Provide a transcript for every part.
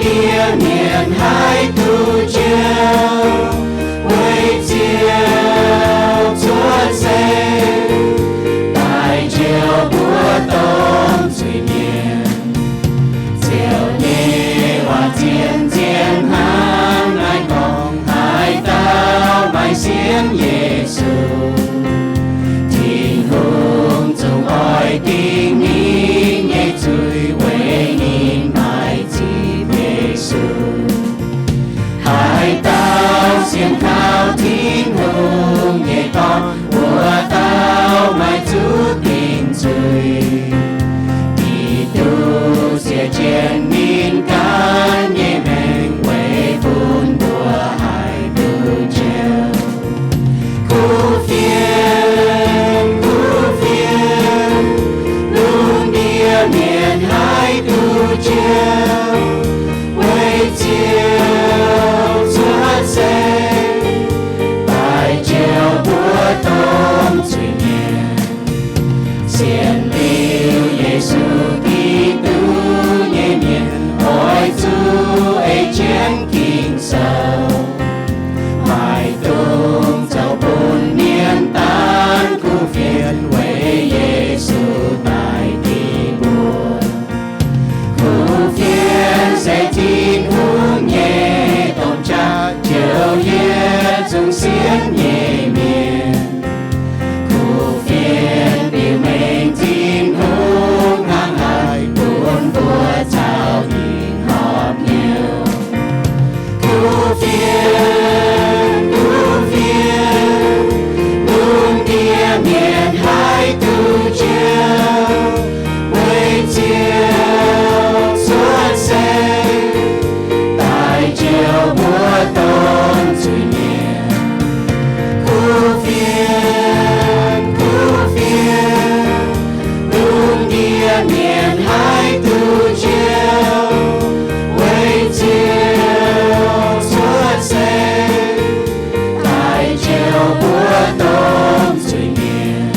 Diex mienh haih duqv njoux, weic Ziouv cuotv seix, daaih njoux mbuo domh zuiz-mienh. Ziouv nyei waac zien-zien hnangv naaiv gorngv, haaix dauh maaih sienx Yesu, Tin-Hungh zungv oix dingc ninh nyei zuiz weic ninh maaih zipv Yesu. Haaix dauh sienx kaux Tin-Hungh nyei Dorn, wuov dauh maaih zuqc dingc zuiz. Giduc ziouc jienv ninh ganh nyei maengc weic bun mbuo haih duqv njoux. Kuv fienx, kuv fienx, lungh ndiev mienh haih duqv njoux, weic Ziouv cuotv seix, daaih njoux mbuo domh zuiz-mienh. Sienx liuz Yesu Giduc nyei mienh oix zuqc ei jienv Ging-Sou. Maaih dongh zoux bun mienh daan kuv fienx weic Yesu daaih dingc mbuo. Kuv fienx se Tin-Hungh nyei domh jaax, njoux yietc zungv sienx nyei mienh. Kuv fienx biux mengh Tin-Hungh hnangv haaix bun mbuo caux ninh horpc hnyouv. Kuv fienx, kuv fienx, lungh ndiev mienh haih duqv njoux, weic Ziouv cuotv seix, daaih njoux mbuo domh zuiz-mienh. Kuv fienx, kuv fienx, lungh ndiev mienh haih duqv njoux, weic Ziouv cuotv seix, daaih njoux mbuo domh zuiz-mienh.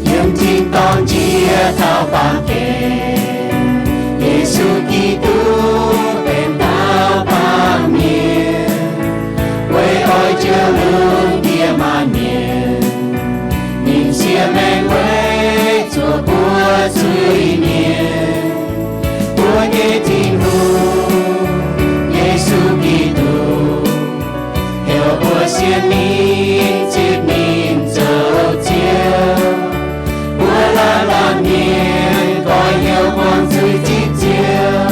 Yiem tin-dorngh njiec taux baamh gen, Yesu Giduc benx dauh baamh mienh, weic oix njoux lungh ndiev maanc mienh. Ninh siev maengc weic zuoqc mbuo zuiz-mienh. Mbuo nyei Tin-Hungh, Yesu Giduc, heuc mbuo sienx ninh, zipv ninh zoux Ziouv. Mbuo laanh laanh mienh goiv hnyouv buangh zuiz zipv Ziouv,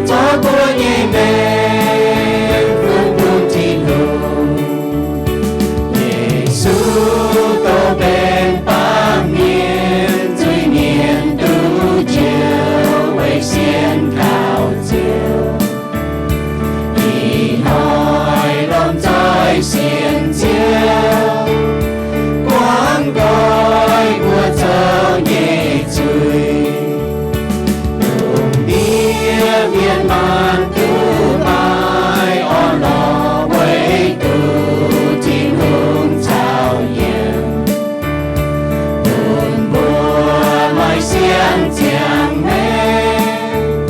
zorqv mbuo nyei maengc funx bun Tin-Hungh. Yesu dongh benx baamh mienh, zuiz-mienh duqv njoux weic sienx kaux Ziouv. Ih hnoi lomh nzoih sienx Ziouv, guangc nqoi mbuo zoux nyei zuiz. Lungh ndiev mienh maanc duqv maaih orn-lorqc, weic duqv Tin-Hungh caux yiem, bun mbuo maaih siang ziangh maengc,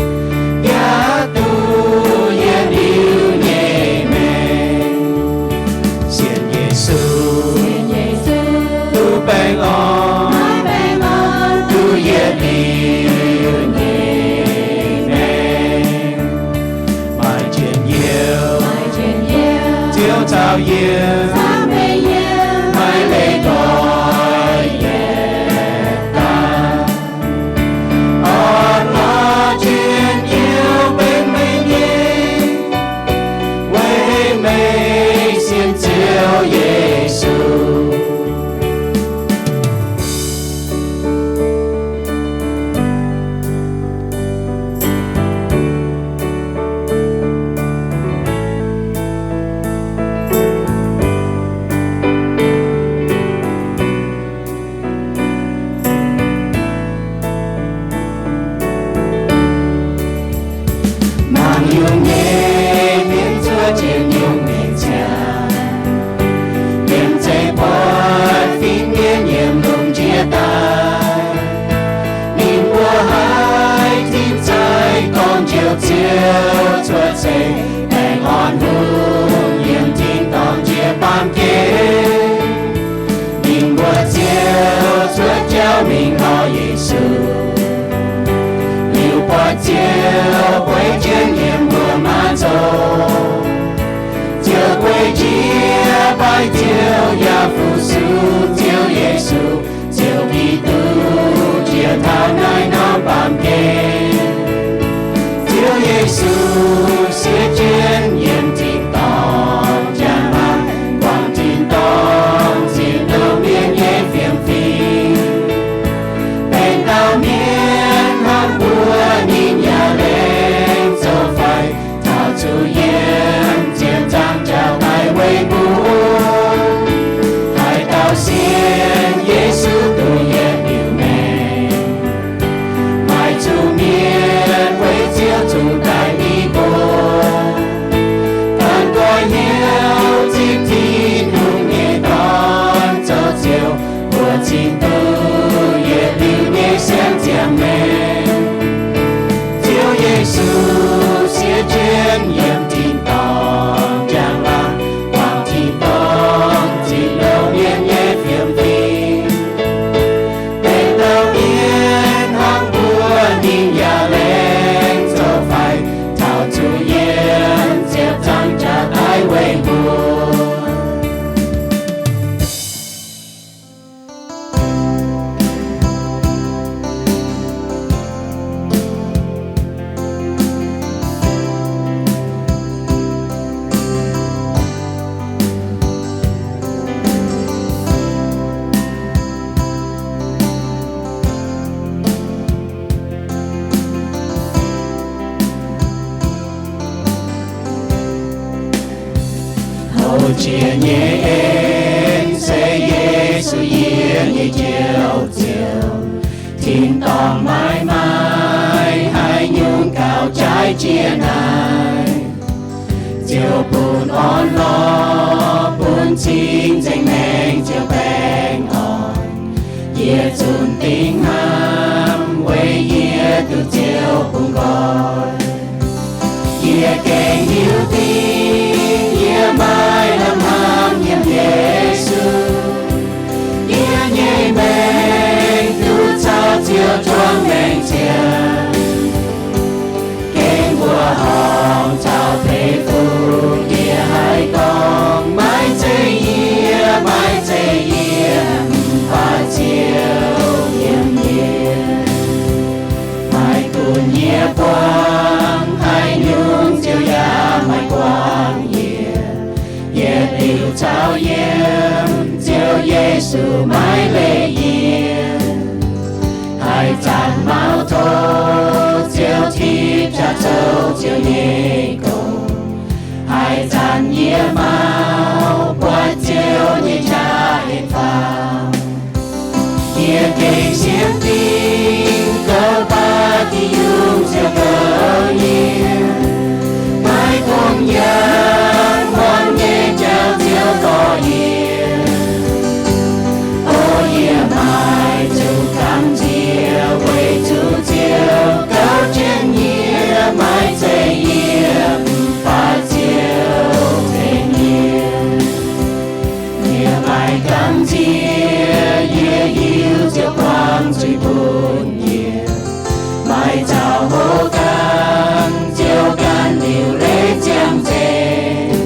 yaac duqv yietc liuz nyei maengc. Sienx Yesu, duqv baengh orn, duqv yietc liuz nyei maengc. Maaih njien-youh, Ziouv caux yie, maiv leiz nqoi yietc dauh. Orn-lorqc njien-youh benx meih nyei, weic meih sienx Ziouv Yesu. Ziouv guei jienv yiem wuov maanc zoux. Ziouv guei jiex baaix Ziouv yaac fu-sux Ziouv Yesu, Ziouv Giduc jiex taux naaiv norm baamh gen. Ziouv Yesu siev jienv yiem tin-dorngh njang-laangc, guangc tin-dorngh zinh loz-mienh nyei fiem-fim. Benx dauh mienh hnangv mbuo, ninh yaac laengz zoux faix, taux zuqc yiem ziepc nzaangc jauv daaih weic mbuo. Haaix dauh sienx Yesu duqv yietc liuz maengc, maaih zuqc mienh weic Ziouv zuqc daic ni mbuo. Ganh goiv hnyouv zipv Tin-Hungh nyei Dorn zoux Ziouv, mbuo cingx duqv yietc liuz nyei sienx ziangh maengc. Ziouv Yesu siev jienv yiem tin-dorngh njang-laangc, guangc tin-dorngh zinh loz-mienh nyei fiem-fim. Benx dauh mienh hnangv mbuo, ninh yaac laengz zoux faix, taux zuqc yiem ziepc nzaangc jaax daaih weic mbuo. Houv jiex nyei en se Yesu yie nyei Njoux Ziouv. Tin-dorngh maiv maaih haaix nyungc gauh jaaix jiex naaiv. Ziouv bun orn-lorqc, bun cing-nzengc maengc ziouc baengh orn. Yie zunc dingc hnamv weic yie duqv Ziouv bungx nqoi. Yie gengh hiuv duqv yie maiv lamh hnamv yiem Yesu. Yie nyei maengc duqv caux Ziouv juangc maengc ziangh. Gengh mbuoqc horngh caux deic-bung yie haih gorngv, maiv zeiz yie, maiv zeiz yie, mv baac Ziouv yiem yie. Maiv gunv yie buangh haaix nyungc, Ziouv yaac maiv buangh yie. Yietc liuz caux yiem, Ziouv Yesu maiv leih yie. Haaix zanc mauv tov, Ziouv tipv qaqv zoux Ziouv nyei gong. Haaix zanc yie mauv buatc Ziouv nyei qaqv hepc faaux. Yie gengh sienx fim goux baac Tin-Hungh Ziouv goux yie. Maiv gunv yiem hmuangx nyei jauv Ziouv dorh yie. O yie maaih zuqc gamh nziex weic zuqc Ziouv goux jienv yie, maiv zeiz yie, mv baac Ziouv tengx yie. Yie maaih gamh nziex, yie hiuv Ziouv buangh zuiz bun yie. Maaih zaux houv gangh, Ziouv ganh liuc leiz ziangh nzengc.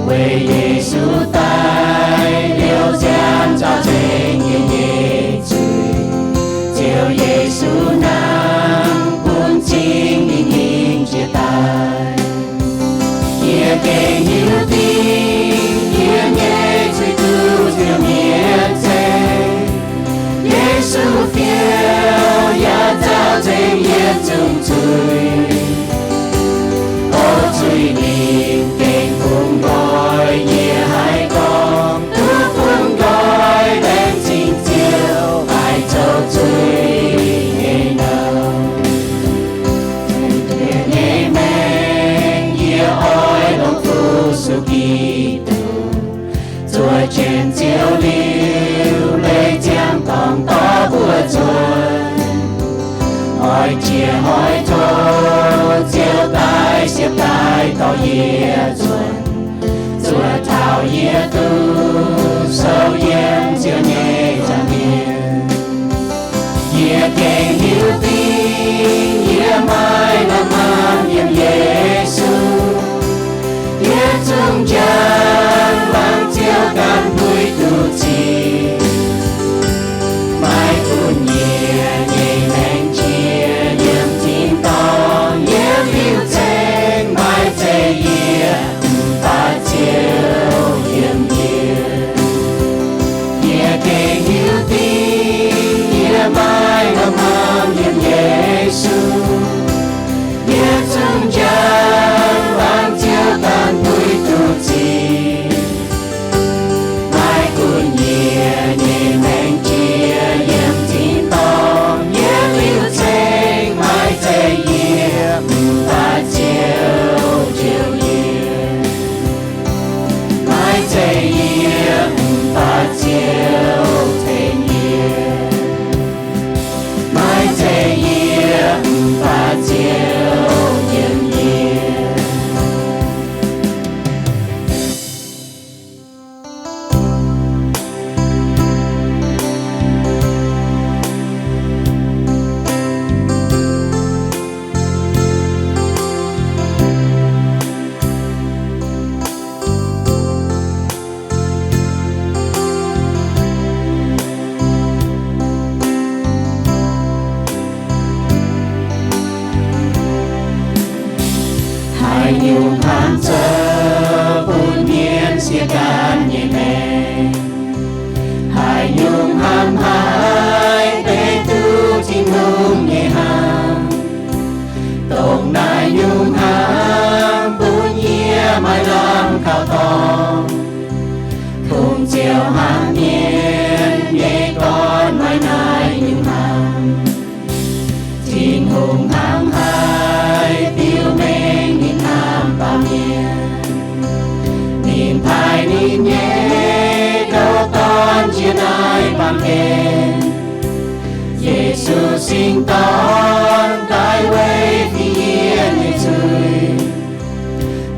Weic Yesu daic liouh ziangh zaux nzengc yie nyei zuiz. Ziouv Yesu nangh bun Singx Lingh nyei jiex daaih. Yie gengh hiuv duqv yie nyei zuiz duqv Ziouv mietc nzengc. Yesu fiou yaac zaux nzengc yietc zungv zuiz. O zuiz-lingc gengh bungx nqoi, yie haiz gorngv duqv bungx nqoi, laengz zingh Ziouv haih zoux zuiz nyei nouh. Yie nyei maengc yie oix longc fu-sux Giduc. Zuov jienv Ziouv liuz, leiz ziangx dorngx dorh mbuo nzuonx. Oix jiex oix tov Ziouv daaih siepv daaih dorh yie nzuonx. Zuov taux yie duqv sou yiem Ziouv nyei nza'hmien. Yie gengh hiuv duqv yie maaih lamh Yesu singx dorn daaih weic dingc yie nyei zuiz,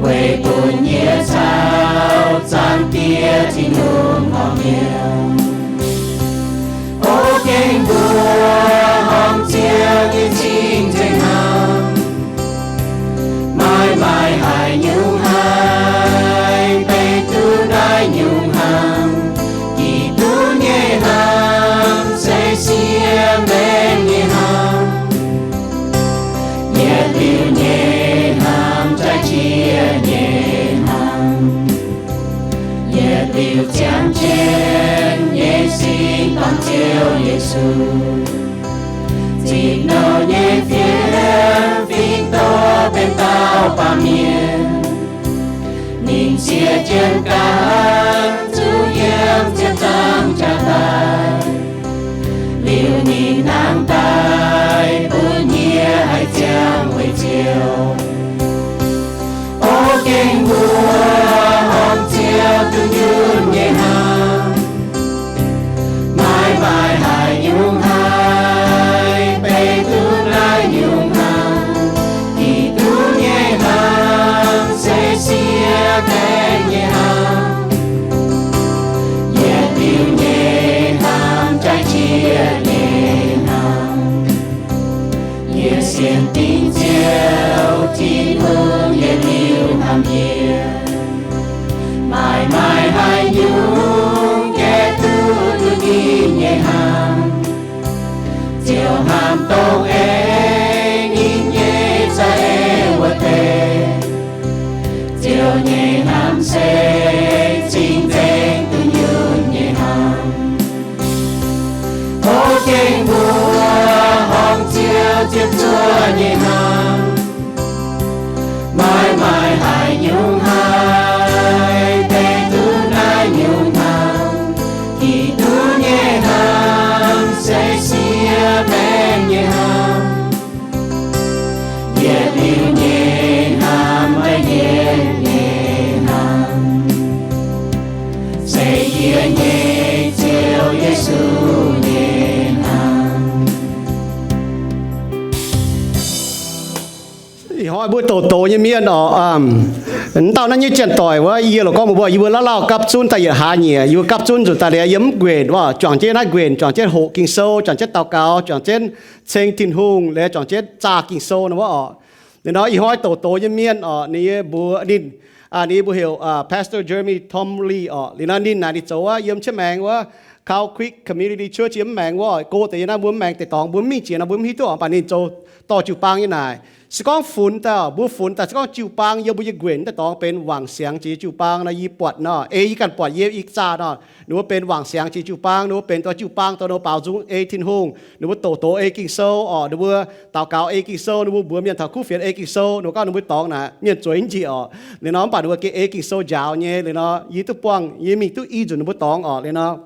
weic bun yie caux Zaangc Diex Tin-Hungh horpc mienh. O gengh mbuo horpc Ziouv nyei cing-nzengc hnamv. Maaih maaih haaix nyungc haiz beiv duqv naaiv nyungc hnamv, Giduc nyei hnamv se siev mbenc nyei hnamv. Yietc liuz nyei hnamv jaaix jiex nyei hnamv. Yietc liuz ziangh jienv nyei sin dorn Ziouv Yesu. Zipc nouh nyei fienx fingx doz benx dauh baamh mienh. Ninh siev jienv ganh zuqc yiem ziepc nzaangc jaax daaih. Liuz ninh nangh daaih bun yie haih ziangh weic Ziouv. O gengh mbuo horpc Ziouv duqv nyunc nyei hnamv. Maaih maaih haaix nyungc haiz beiv duqv naaiv nyungc hnamv. Giduc nyei hnamv se siev mbenc nyei hnamv. Yietc liuz nyei hnamv jaaix jiex nyei hnamv. Yie sienx dingc Ziouv Tin-Hungh yietc liuz hnamv yie. Maaih maaih haaix nyungc gaeqv duqv duqv ninh nyei hnamv. Ziouv hnamv dongh ei ninh nyei za'eix wuov deix. Ziouv nyei hnamv se cing-nzengc duqv nyunc nyei hnamv. O gengh mbuo horpc Ziouv ziepc zuoqv nyei hnamv. Maaih maaih haaix nyungc haiz deix duqv naaiv nyungc hnamv. Giduc nyei hnamv se siev mbenc nyei hnamv. Yietc liuz nyei hnamv, maiv yienc nyei hnamv, se yie nyei Ziouv Yesu nyei hnamv. Ih hnoi mbuo doqc doz nyei mienh oc, dauh naaiv nyei janx-doic wuov, yie loc gorngv mbuox mbuo, yie mbuo lauh lauh gapv zunv daaih yietc hlaax nyieqc, yie mbuo gapv zunv nzunc daaih liuz, yiem mv guenc wuov, juangc jienv naaiv guenc, juangc jienv hoqc Ging-Sou, juangc jienv daux gaux, juangc jienv ceng Tin-Hungh, liuz juangc jienv zaah Ging-Sou nor wuov oc. Liuz nor ih hnoi doqc doz nyei mienh oc, ninh nyei mbuox ninh, ninh mbuo heuc Pastor Jeremy Tomley oc. Liuz nor ninh naaic ninh zoux wuov yiem jienv maengx wuov Cow Creek Community Church yiem mv maengx wuov, go deix yiem naaiv mbuo mv maengx deix dorngx, mbuo mv mingh jiex nor mbuo mv hiuv duqv oc. Mv baac ninh zoux dorh jiu-baang nyei naaic. Se gorngv funx daaih mbuo funx daaih, se gorngv jiu-baang yiem mbuo nyei guenc naaiv dorngx benx wangc siangx jiex jiu-baang nor, yie buatc nor, ei yie ganh buatc yie ih zaah nor, ninh mbuo benx wangc siangx jiex jiu-baang, ninh mbuo benx dorh jiu-baang dorh ninh mbuo baaux nzung ei Tin-Hungh, ninh mbuo doqc doz ei Ging-Sou oc, ninh mbuo daux gaux ei Ging-Sou, ninh mbuo mbuox mienh taux kuv fienx ei Ging-Sou, ninh mbuo gorngv ninh mbuo dorngx naaic mienh zueiz mv njiec oc. Liuz nor mv baac ninh mbuo gengh ei Ging-Sou njaaux nyei. Liuz nor yie duqv buangh, yie mingh duqv i nzunc ninh mbuo dorngx oc. Liuz nor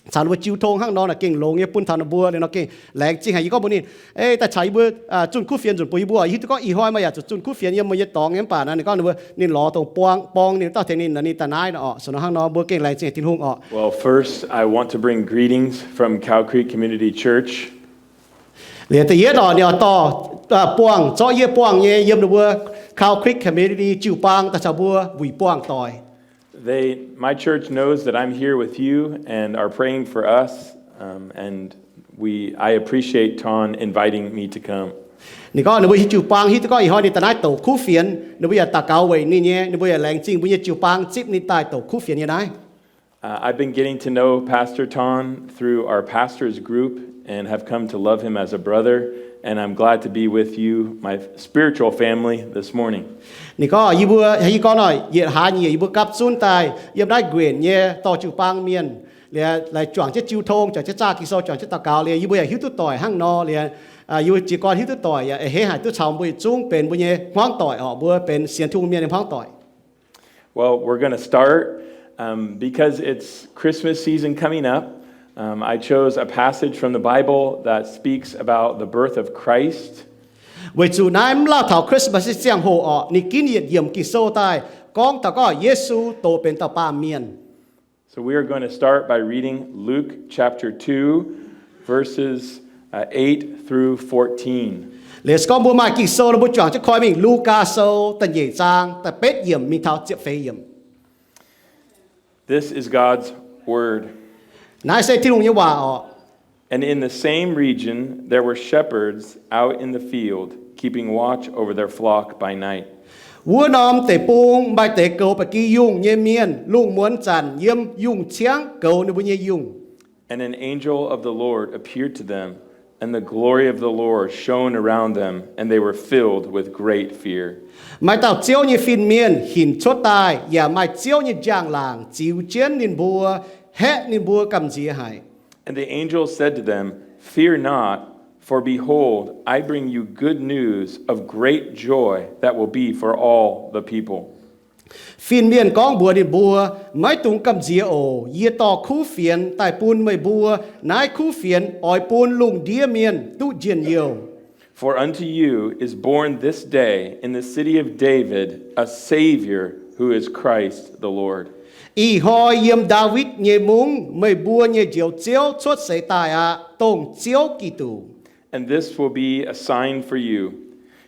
caux ninh mbuo jiu tong hnangv nor naaic gengh longx nyei bun taux ninh mbuo. Liuz nor gengh laengz zingh haic. Yie gorngv mbuox ninh, ei, daaih caux yie mbuo zunh kuv fienx nzunc bun yie mbuo. Yie hiuv duqv gorngv ih hnoi meih yaac zuqc zunh kuv fienx yiem meih nyei dorngx nyei, mv baac naaic ninh gorngv ninh mbuo ninh lorz dongh buang, borng ninh dauh tengx ninh, ninh daaih naaiv nor oc. So nor hnangv nor mbuo gengh laengz zingh Tin-Hungh oc. Well, first, I want to bring greetings from Cow Creek Community Church. Liuz da'yietv oc, ninh oix dorh buangh, zorqv yie buangh nyei yiem ninh mbuo Cow Creek Community jiu-baang daaih caux mbuo wuic buangh doic. They, my church knows that I'm here with you and are praying for us, um, and we, I appreciate Ton inviting me to come. Ninh gorngv ninh mbuo hiuv jiu-baang hiuv duqv gorngv ih hnoi ninh daaih naaiv doqc kuv fienx, ninh mbuo yaac daux gaux weic ninh nyei, ninh mbuo yaac laengz zingh mbuo nyei jiu-baang zipv ninh daaih doqc kuv fienx nyei naaiv. Uh, I've been getting to know Pastor Ton through our pastor's group and have come to love him as a brother, and I'm glad to be with you, my spiritual family, this morning. Ninh gorngv yie mbuo, yie gorngv nor, yietc hlaax nyieqc yie mbuo gapv zunv daaih yiem naaiv nquenc nyei dorh jiu-baang mienh, liuz laih juangc jienv jiu tong, juangc jienv zaah Ging-Sou, juangc jienv daux gaux, liuz yie mbuo yaac hiuv duqv doic hnangv nor, liuz, ah, yie mbuo jiez gorn hiuv duqv doic yaac a'hneiv haic duqv caux mbuo yietc zungv benx mbuo nyei hmuangv doic oc, mbuo benx sienx Tin-Hungh mienh nyei hmuangv doic. Well, we're gonna start, um, because it's Christmas season coming up. Um, I chose a passage from the Bible that speaks about the birth of Christ. Weic zuqc naaiv mv lauh taux Christmas nyei ziangh hoc oc, ninh ginv yietc yiemc Ging-Sou daaih gorngv taux gorngv Yesu doz benx dauh baamh mienh. So we are going to start by reading Luke chapter two, verses, uh, eight through fourteen. Liuz se gorngv mbuo maaih Ging-Sou nor, mbuo juangc jienv koi mingh Lugaa Sou da'nyeic zaang da'betv yiemc mingh taux ziepc feix yiemc. This is God's word. Naaiv se Tin-Hungh nyei waac orqc. And in the same region there were shepherds out in the field, keeping watch over their flock by night. Wuov norm deic-bung maaih deix goux ba'gi yungh nyei mienh, lungh muonz zanc yiem yungh ciangv goux ninh mbuo nyei yungh. And an angel of the Lord appeared to them, and the glory of the Lord shone around them, and they were filled with great fear. Maaih dauh Ziouv nyei fin-mienh hinc cuotv daaih, yaac maaih Ziouv nyei njang-laangc ziux jienv ninh mbuo, haeqv ninh mbuo gamh nziex haic. And the angel said to them, Fear not, for behold, I bring you good news of great joy that will be for all the people. Fin-mienh gorngv mbuox ninh mbuo, Maiv dungx gamh nziex oc. Yie dorh kuv fienx daaih bun meih mbuo. Naaiv kuv fienx oix bun lungh ndiev mienh duqv njien-youh. For unto you is born this day in the city of David a Savior, who is Christ the Lord. Ih hnoi yiem Ndaawitv nyei Mungv meih mbuo nyei Njoux Ziouv cuotv seix daaih aqv, dongh Ziouv Giduc. And this will be a sign for you.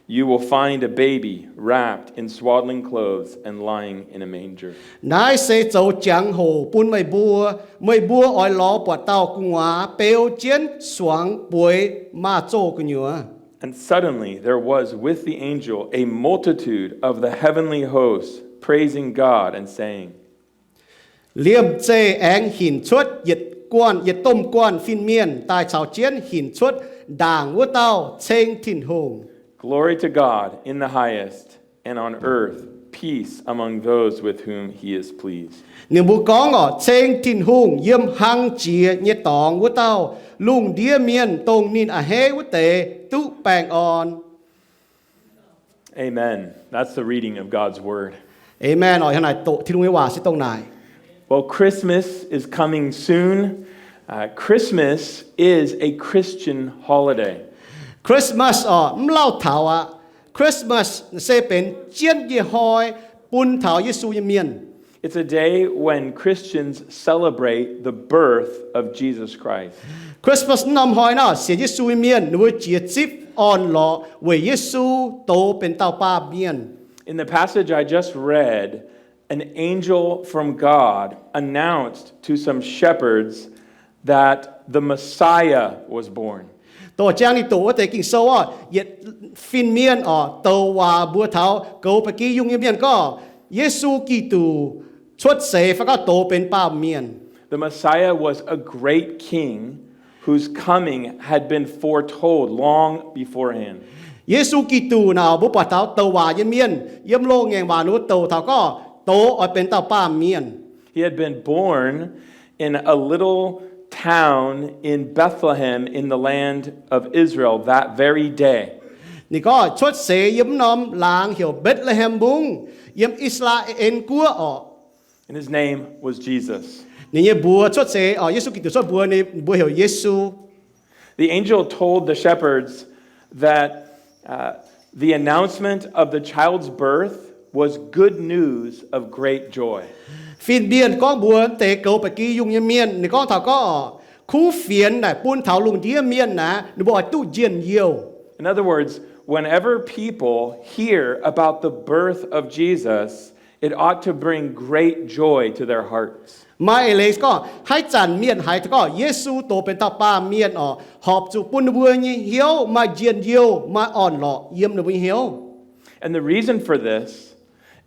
You will find a baby wrapped in swaddling clothes and lying in a manger. Naaiv se zoux jangx hoc bun meih mbuo. Meih mbuo oix lorz buatc dauh gu'nguaaz beu jienv suangx bueix maaz-zoh gu'nyuoz. And suddenly there was with the angel a multitude of the heavenly hosts, praising God and saying, Liemh zeih aengx hinc cuotv yietc guanh, yietc domh guanh fin-mienh daaih caux jienv hinc cuotv ndaangc wuov dauh, ceng Tin-Hungh. Glory to God in the highest, and on earth peace among those with whom he is pleased. Ninh mbuo gorngv orqc, Ceng Tin-Hungh yiem hlang jiex nyei dorngx wuov dauh, lungh ndiev mienh dongh ninh a'hneiv wuov deix duqv baengh orn. Amen. That's the reading of God's word. Amen orqc. Hnangv naaic doqc Tin-Hungh nyei waac se dongh naaic. Well, Christmas is coming soon. Uh, Christmas is a Christian holiday. Christmas orqc, mv lauh taux aqv. Christmas se benx jienv nyei hnoi bun taux Yesu nyei mienh. It's a day when Christians celebrate the birth of Jesus Christ. Christmas mv norm hnoi nor, sienx Yesu nyei mienh ninh mbuo jiex zipv orn-lorqc weic Yesu douz benx dauh baamh mienh. In the passage I just read, an angel from God announced to some shepherds that the Messiah was born. Dongh jang ninh doqc wuov deix Ging-Sou orqc, yietc fin-mienh orqc, douc waac mbuox taux goux ba'gi yungh nyei mienh gorngv, Yesu Giduc cuotv seix fai gorngv douz benx baamh mienh. The Messiah was a great king whose coming had been foretold long beforehand. Yesu Giduc naaic mbuo buatc taux douc waac nyei mienh yiem loz-ngaengc waac ninh mbuo douc taux gorngv douz oix benx dauh baamh mienh. He had been born in a little town in Bethlehem in the land of Israel that very day. Ninh gorngv cuotv seix yiem mv norm laangz heuc Mbetc^le^hem Mungv, yiem I^saa^laa^en Guoqv orqc. And his name was Jesus. Ninh nyei mbuox cuotv seix orqc, Yesu Giduc cuotv mbuox ninh mbuo heuc Yesu. The angel told the shepherds that, uh, the announcement of the child's birth was good news of great joy. Fin-mienh gorngv mbuox deix goux ba'gi yungh nyei mienh, ninh gorngv taux gorngv orqc, kuv fienx naaic bun taux lungh ndiev mienh naaic, ninh mbuo oix duqv njien-youh. In other words, whenever people hear about the birth of Jesus, it ought to bring great joy to their hearts. Maaih eix leiz gorngv, haaix zanc mienh haiz gorngv Yesu douz benx dauh baamh mienh orqc, horpc zuqc bun ninh mbuo nyei hnyouv maaih njien-youh, maaih orn-lorqc yiem ninh mbuo nyei hnyouv. And the reason for this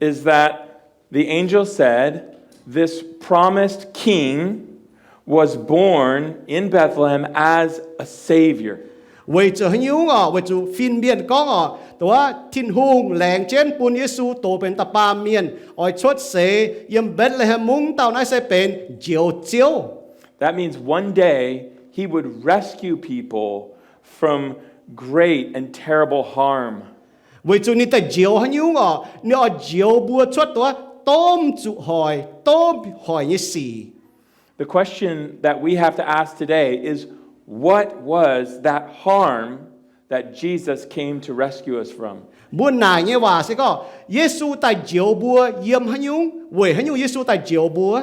is that the angel said, This promised king was born in Bethlehem as a savior. Weic zuqc haaix nyungc orqc? Weic zuqc fin-mienh gorngv orqc, dongh wuov Tin-Hungh laengz jienv bun Yesu douz benx dauh baamh mienh, oix cuotv seix yiem Mbetc^le^hem Mungv dauh naaiv se benx Njoux Ziouv. That means one day he would rescue people from great and terrible harm. Weic zuqc ninh daaih njoux haaix nyungc orqc? Ninh oix njoux mbuo cuotv dongh wuov domh zuqc hoic, domh hoic nyei sic. The question that we have to ask today is, what was that harm that Jesus came to rescue us from? Mbuo naaic nyei waac se gorngv, Yesu daaih njoux mbuo yiem haaix nyungc? Weic haaix nyungc Yesu daaih njoux mbuo?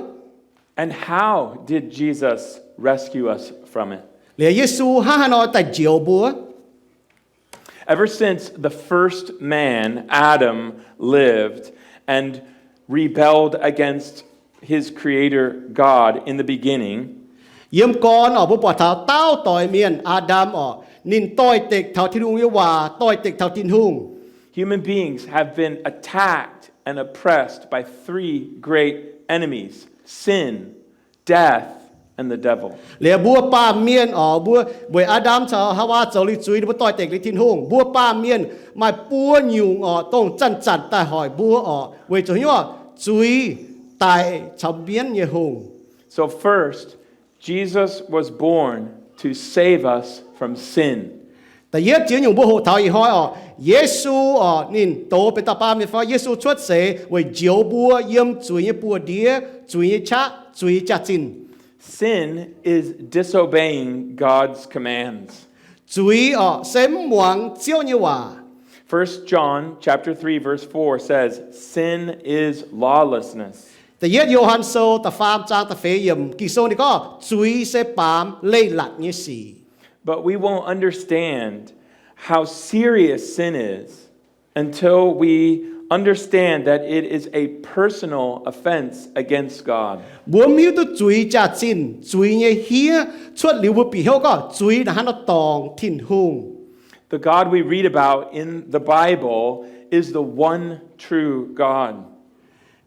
And how did Jesus rescue us from it? Liuz Yesu hnangv haaix nor daaih njoux mbuo? Ever since the first man, Adam, lived and rebelled against his creator God in the beginning, yiem gorn oc, mbuo buatc taux dauh doic mienh, Aa^ndam oc, ninh doix-dekc taux Tin-Hungh nyei waac, doix-dekc taux Tin-Hungh. Human beings have been attacked and oppressed by three great enemies: sin, death, and the devil. Liuz mbuo baamh mienh oc, mbuo weic Aa^ndam caux Haawaa zoux liuz zuiz, ninh mbuo doix-dekc liuz Tin-Hungh. Mbuo baamh mienh maaih buo nyungc oc, dongh zanc-zanc daaih hoic mbuo oc, weic zuqc hnyouv zuiz, daic caux mienv nyei hungh. So first, Jesus was born to save us from sin. Da'yietv ziex nyungc mbuo hoqc taux ih hnoi oc, Yesu oc, ninh doz benx dauh baamh mienh fai, Yesu cuotv seix weic njoux mbuo yiem zuiz nyei buoz-ndiev, zuiz nyei qaqv, zuiz nyei jaax-zinh. Sin is disobeying God's commands. Zuiz oc, se mv muangx Ziouv nyei waac. First John chapter three verse four says, "Sin is lawlessness." Da'yietv Yo^han Sou da'faam zaang da'feix yiemc, Ging-Sou ninh gorngv zuiz se baamz leiz-latc nyei sic. But we won't understand how serious sin is until we understand that it is a personal offense against God. Mbuo mv hiuv duqv zuiz jaax-zinh, zuiz nyei hniev, cuotv liuz mbuo bieqc hnyouv gorngv zuiz naaiv hnangv nor dorngc Tin-Hungh. The God we read about in the Bible is the one true God.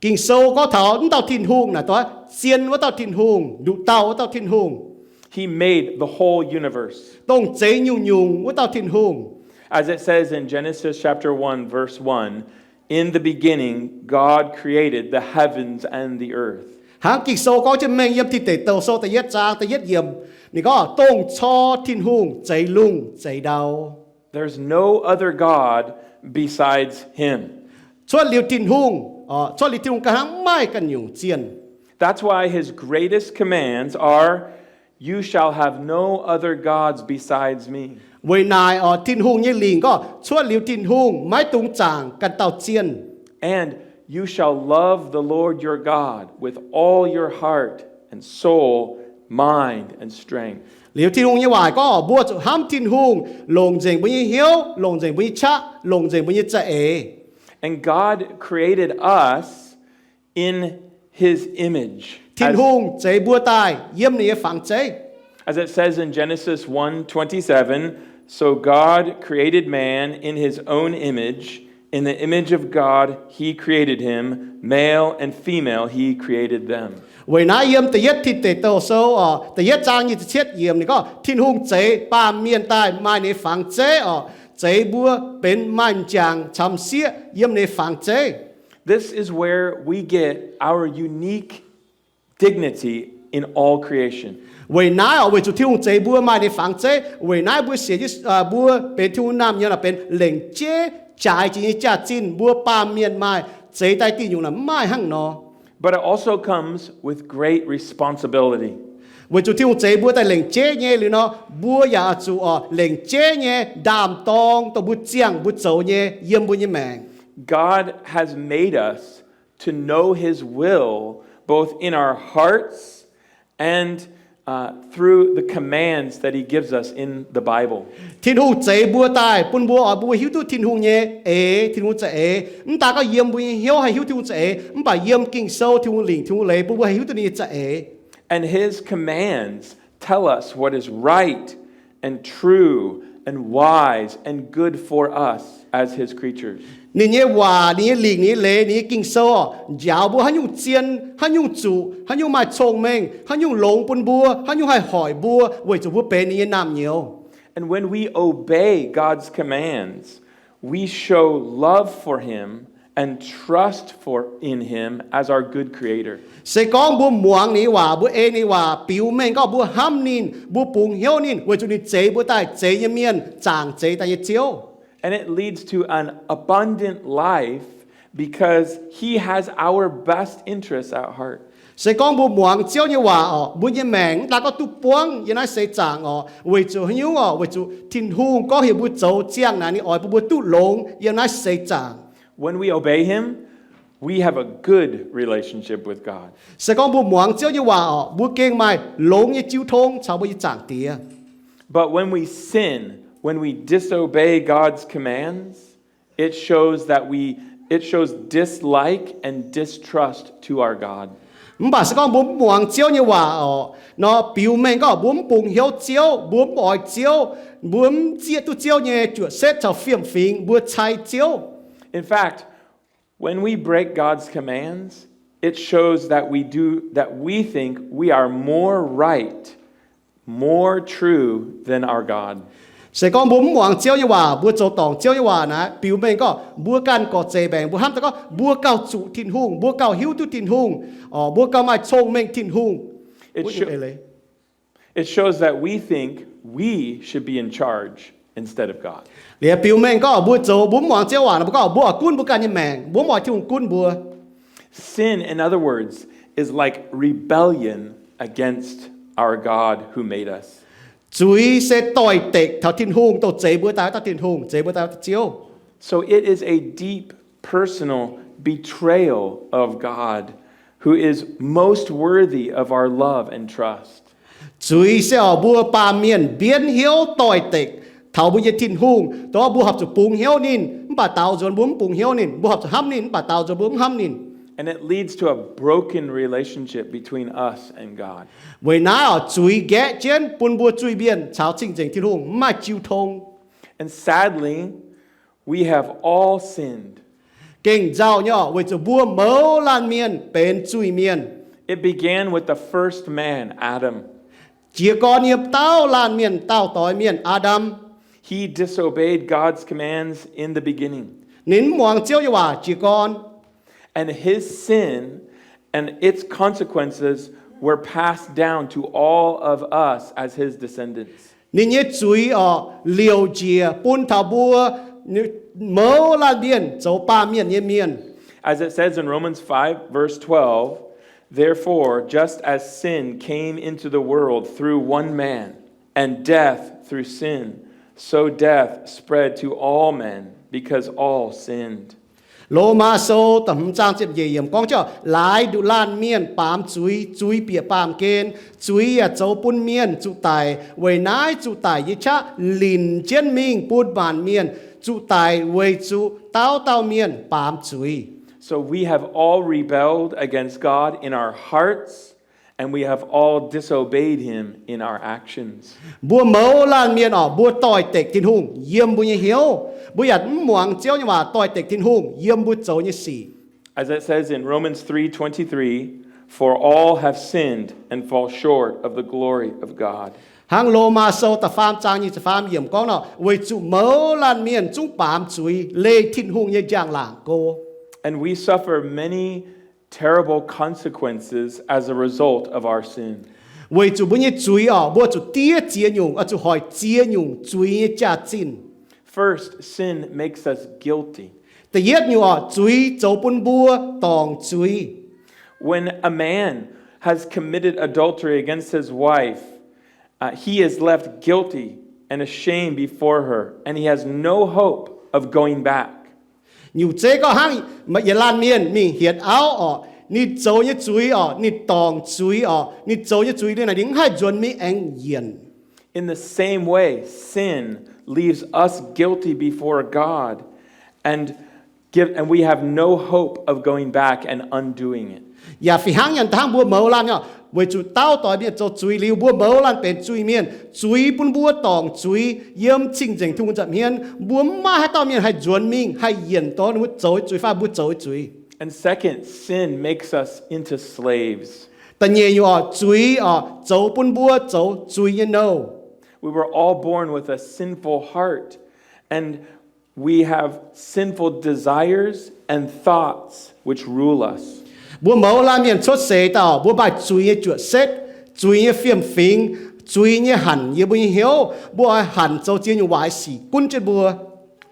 Ging-Sou gorngv taux wuov dauh Tin-Hungh naaic, zien wuov dauh Tin-Hungh, nduqc dauh wuov dauh Tin-Hungh. He made the whole universe. Dongh zeix nyungc-nyungc wuov dauh Tin-Hungh. As it says in Genesis chapter one, verse one, "In the beginning, God created the heavens and the earth." Hnangv Ging-Sou gorngv jienv mengh yiem Tin Deic Douh Sou da'yietv zaang da'yietv yiemc, ninh gorngv, Dongh cor Tin-Hungh zeix lungh zeix ndau. There's no other God besides him. Cuotv liuz Tin-Hungh, cuotv liuz Tin-Hungh ganh hnangv, mv maaih ganh nyungc zienh. That's why his greatest commands are, "You shall have no other gods besides me." Weic naaic oc, Tin-Hungh nyei lingc gorngv, cuotv liuz Tin-Hungh maiv dungx zaangc ganh dauh zienh. And, "You shall love the Lord your God with all your heart and soul, mind and strength." Liuz Tin-Hungh nyei waac gorngv, mbuo zuqc hnamv Tin-Hungh longc nzengc mbuo nyei hnyouv, longc nzengc mbuo nyei qaqv, longc nzengc mbuo nyei za'eix. And God created us in his image. Tin-Hungh zeix mbuo daaih yiem ninh nyei fangx zeiv. As it says in Genesis one twenty-seven, "So God created man in his own image, in the image of God he created him, male and female he created them." Weic naaiv yiem da'yietv Tin Deic Douh Sou oc, da'yietv zaang nyic ziepc cietv yiemc ninh gorngv, Tin-Hungh zeix baamh mienh daaih maaih ninh nyei fangx zeiv oc, zeix mbuo benx maaih m'jangc camx sieqv yiem ninh nyei fangx zeiv. This is where we get our unique dignity in all creation. Weic naaiv oc, weic zuqc Tin-Hungh zeix mbuo maaih ninh nyei fangx zeiv, weic naaiv mbuo sienx, mbuo benx Tin-Hungh naamh nyouz naaic benx lengc jeiv jaaix jiex nyei jaax-zinh mbuo baamh mienh maaih zeix daaih diuh nyungc naaic mv maaih hnangv nor. But it also comes with great responsibility. Weic zuqc Tin-Hungh zeix mbuo daaih lengc jeiv nyei liuz nor, mbuo yaac oix zuqc oc lengc jeiv nyei ndaam-dorng dongh mbuo ziangh mbuo zoux nyei yiem mbuo nyei maengc. God has made us to know his will, both in our hearts and, uh, through the commands that he gives us in the Bible. Tin-Hungh zeix mbuo daaih bun mbuo oix mbuo hiuv duqv Tin-Hungh nyei eix, Tin-Hungh za'eix. Mv daaih gorngv yiem mbuo nyei hnyouv haih hiuv Tin-Hungh za'eix, mv baac yiem Ging-Sou Tin-Hungh lingc, Tin-Hungh leiz bun mbuo haih hiuv duqv ninh nyei za'eix. And his commands tell us what is right and true and wise and good for us as his creatures. Ninh nyei waac, ninh nyei lingc, ninh nyei leiz, ninh nyei Ging-Sou oc, njaaux mbuo haaix nyungc zien, haaix nyungc zuqc, haaix nyungc maaih cong-mengh, haaix nyungc longx bun mbuo, haaix nyungc haih hoic mbuo, weic zuqc mbuo benx ninh nyei naamh nyouz. And when we obey God's commands, we show love for him and trust for, in him as our good creator. Se gorngv mbuo muangx ninh nyei waac, mbuo ei ninh nyei waac biux mengh gorngv mbuo hnamv ninh, mbuo bungx hnyouv ninh, weic zuqc ninh zeix mbuo daaih zeix nyei mienh, zaangc zeix daaih nyei Ziouv. And it leads to an abundant life because he has our best interests at heart. Se gorngv mbuo muangx Ziouv nyei waac oc, mbuo nyei maengc mv daaih gorngv duqv buangv yiem naaiv seix zaangc oc, weic zuqc haaix nyungc oc, weic zuqc Tin-Hungh gorngv heuc mbuo zoux ziangh naaic, ninh oix bun mbuo duqv longx yiem naaiv seix zaangc. When we obey him, we have a good relationship with God. Se gorngv mbuo muangx Ziouv nyei waac orqc, mbuo gengh maaih longx nyei jiu tong caux mbuo nyei Zaangc Diex. But when we sin, when we disobey God's commands, it shows that we, it shows dislike and distrust to our God. Mv baac se gorngv mbuo mv muangx Ziouv nyei waac orqc, nor biux mengh gorngv mbuo mv bungx hnyouv Ziouv, mbuo mv oix Ziouv, mbuo mv zieqv duqv Ziouv nyei juoqc setv caux fiem-fingx, mbuo cai Ziouv. In fact, when we break God's commands, it shows that we do, that we think we are more right, more true than our God. Se gorngv mbuo mv muangx Ziouv nyei waac, mbuo zoux dorngc Ziouv nyei waac naaic, biux mengh gorngv mbuo ganh gorqv-zeic mbaengc, mbuo hnamv daaih gorngv mbuo gauh zuqc Tin-Hungh, mbuo gauh hiuv duqv Tin-Hungh, orqc, mbuo gauh maaih cong-mengh Tin-Hungh. It sho-, it shows that we think we should be in charge instead of God. Liuz biux mengh gorngv mbuo zoux, mbuo mv muangx Ziouv waac nor, mbuo gorngv mbuo oix gunv mbuo ganh nyei maengc, mbuo mv oix Tin-Hungh gunv mbuo. Sin, in other words, is like rebellion against our God who made us. Zuiz se doix-dekc taux Tin-Hungh, dongh zeix mbuo daaih wuov dauh Tin-Hungh, zeix mbuo daaih wuov dauh Ziouv. So it is a deep personal betrayal of God, who is most worthy of our love and trust. Zuiz se orqc, mbuo baamh mienh mbienv hnyouv doix-dekc taux mbuo nyei Tin-Hungh, dongh mbuo horpc zuqc bungx hnyouv ninh, mv baac daaux nzuonx mbuo mv bungx hnyouv ninh, mbuo horpc zuqc hnamv ninh, mv baac daaux nzuonx mbuo mv hnamv ninh. And it leads to a broken relationship between us and God. Weic naaiv orqc, zuiz nqaeqv jienv bun mbuo zuiz-mienh caux Cing-Nzengc Tin-Hungh mv maaih jiu tong. And sadly, we have all sinned. Gengh nzauh nyei orqc, weic zuqc mbuo mouz laanh mienh benx zuiz-mienh. It began with the first man, Adam. Jiez gorn yiem dauh laanh mienh, dauh doix mienh, Aa^ndam. He disobeyed God's commands in the beginning. Ninh mv muangx Ziouv nyei waac jiez gorn. And his sin and its consequences were passed down to all of us as his descendants. Ninh nyei zuiz orqc, liouc njiec bun taux mbuo mouz laanh mienh zoux baamh mienh nyei mienh. As it says in Romans five, verse twelve, therefore, just as sin came into the world through one man, and death through sin, so death spread to all men, because all sinned. Lomaa Sou da'hmz zaang ziepc nyeic yiemc gorngv, laaix nduqc laanh mienh baamz zuiz, zuiz bieqc baamh gen, zuiz yaac zoux bun mienh zuqc daic. Weic naaiv zuqc daic nyei qaqv linc jienv mingh bun maanc mienh zuqc daic weic zuqc dauh dauh mienh baamz zuiz. So we have all rebelled against God in our hearts, and we have all disobeyed him in our actions. Mbuo mouz laanh mienh orqc, mbuo doix-dekc Tin-Hungh yiem mbuo nyei hnyouv. Mbuo yaac mv muangx Ziouv nyei waac, doix-dekc Tin-Hungh yiem mbuo zoux nyei sic. As it says in Romans three twenty-three, for all have sinned and fall short of the glory of God. Hnangv Lomaa Sou da'faam zaang nyic ziepc faam yiemc gorngv nor, weic zuqc mouz laanh mienh zungv baamz zuiz, leih Tin-Hungh nyei njang-laangc go. And we suffer many terrible consequences as a result of our sin. Weic zuqc mbuo nyei zuiz orqc, mbuo zuqc diev ziex nyungc, oix zuqc hoic ziex nyungc zuiz nyei jaax-zinh. First, sin makes us guilty. Da'yietv nyungc orqc, zuiz zoux bun mbuo dorngc zuiz. When a man has committed adultery against his wife, uh, he is left guilty and ashamed before her, and he has no hope of going back. Nyungc zeiv gorngv hnangv yietc laanh mienh mingh hietc auv orqc, ninh zoux nyei zuiz orqc, ninh dorngc zuiz orqc, ninh zoux nyei zuiz liuz naaic ninh mv haih nzuonx mingh aengx yienc. In the same way, sin leaves us guilty before God, and give, and we have no hope of going back and undoing it. Yaac fih hnangv nyanc dangh mbuo mouz laanh nyei, weic zuqc dauh doix mienh zoux zuiz liuz, mbuo mouz laanh benx zuiz-mienh, zuiz bun mbuo dorngc zuiz yiem Cing-Nzengc Tin-Hungh nza'hmien, mbuo mv maaih haaix dauh mienh haih nzuonx mingh haih yienc dongh ninh mbuo zoux zuiz fai mbuo zoux zuiz. And second, sin makes us into slaves. Da'nyeic nyungc orqc, zuiz orqc zoux bun mbuo zoux zuiz nyei nouh. We were all born with a sinful heart, and we have sinful desires and thoughts which rule us. Mbuo mouz laanh mienh cuotv seix daaih, mbuo maaih zuiz nyei juoqc setv, zuiz nyei fiem-fingx, zuiz nyei hanc yiem mbuo nyei hnyouv. Mbuo oix hanc zoux ziex nyungc waaic sic gunv jienv mbuo.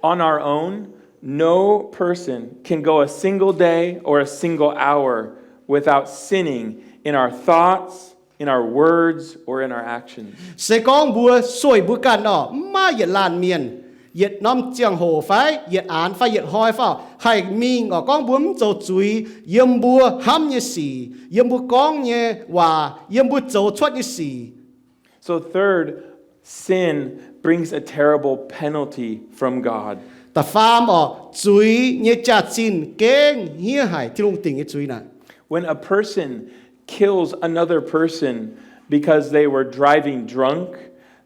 On our own, no person can go a single day or a single hour without sinning in our thoughts, in our words, or in our actions. Se gorngv mbuo sueih mbuo ganh orqc, mv maaih yietc laanh mienh yietc norm ziangh hoc fai yietc aanx fai yietc hnoi fai, haih mingh oc gorngv mbuo mv zoux zuiz yiem mbuo hnamv nyei sic, yiem mbuo gorngv nyei waac, yiem mbuo zoux cuotv nyei sic. So third, sin brings a terrible penalty from God. Da'faam oc, zuiz nyei jaax-zinh gengh hniev haic, Tin-Hungh dingc nyei zuiz naaic. When a person kills another person because they were driving drunk,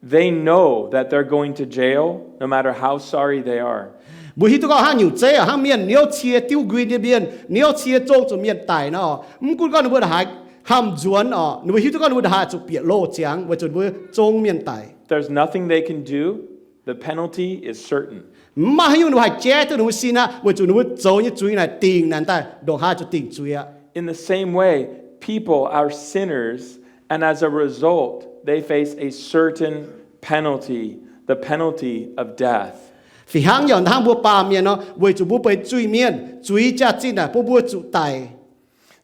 they know that they're going to jail, no matter how sorry they are. Mbuo hiuv duqv gorngv hnangv nyungc zeiv oc, hnangv mienh niouv cie diuv nquin nyei mienh, niouv cie zong zuqc mienh daic nor, mv gunv gorngv ninh mbuo ndongc haaix hnamv nzuonx oc, ninh mbuo hiuv duqv gorngv ninh mbuo ndongc haaix zuqc bieqc loh ziangx weic zuqc ninh mbuo zong mienh daic. There's nothing they can do. The penalty is certain. Mv maaih haaix nyungc ninh mbuo haih jaiv duqv ninh mbuo sin aqv, weic zuqc ninh mbuo zoux nyei zuiz naaic dingc naaic daaih ndongc haaix zuqc dingc zuiz aqv. In the same way, people are sinners, and as a result, they face a certain penalty, the penalty of death. Fih hnangv yaac hnangv mbuo baamh mienh nor, weic zuqc mbuo benx zuiz-mienh, zuiz jaax-zinh naaic bun mbuo zuqc daic.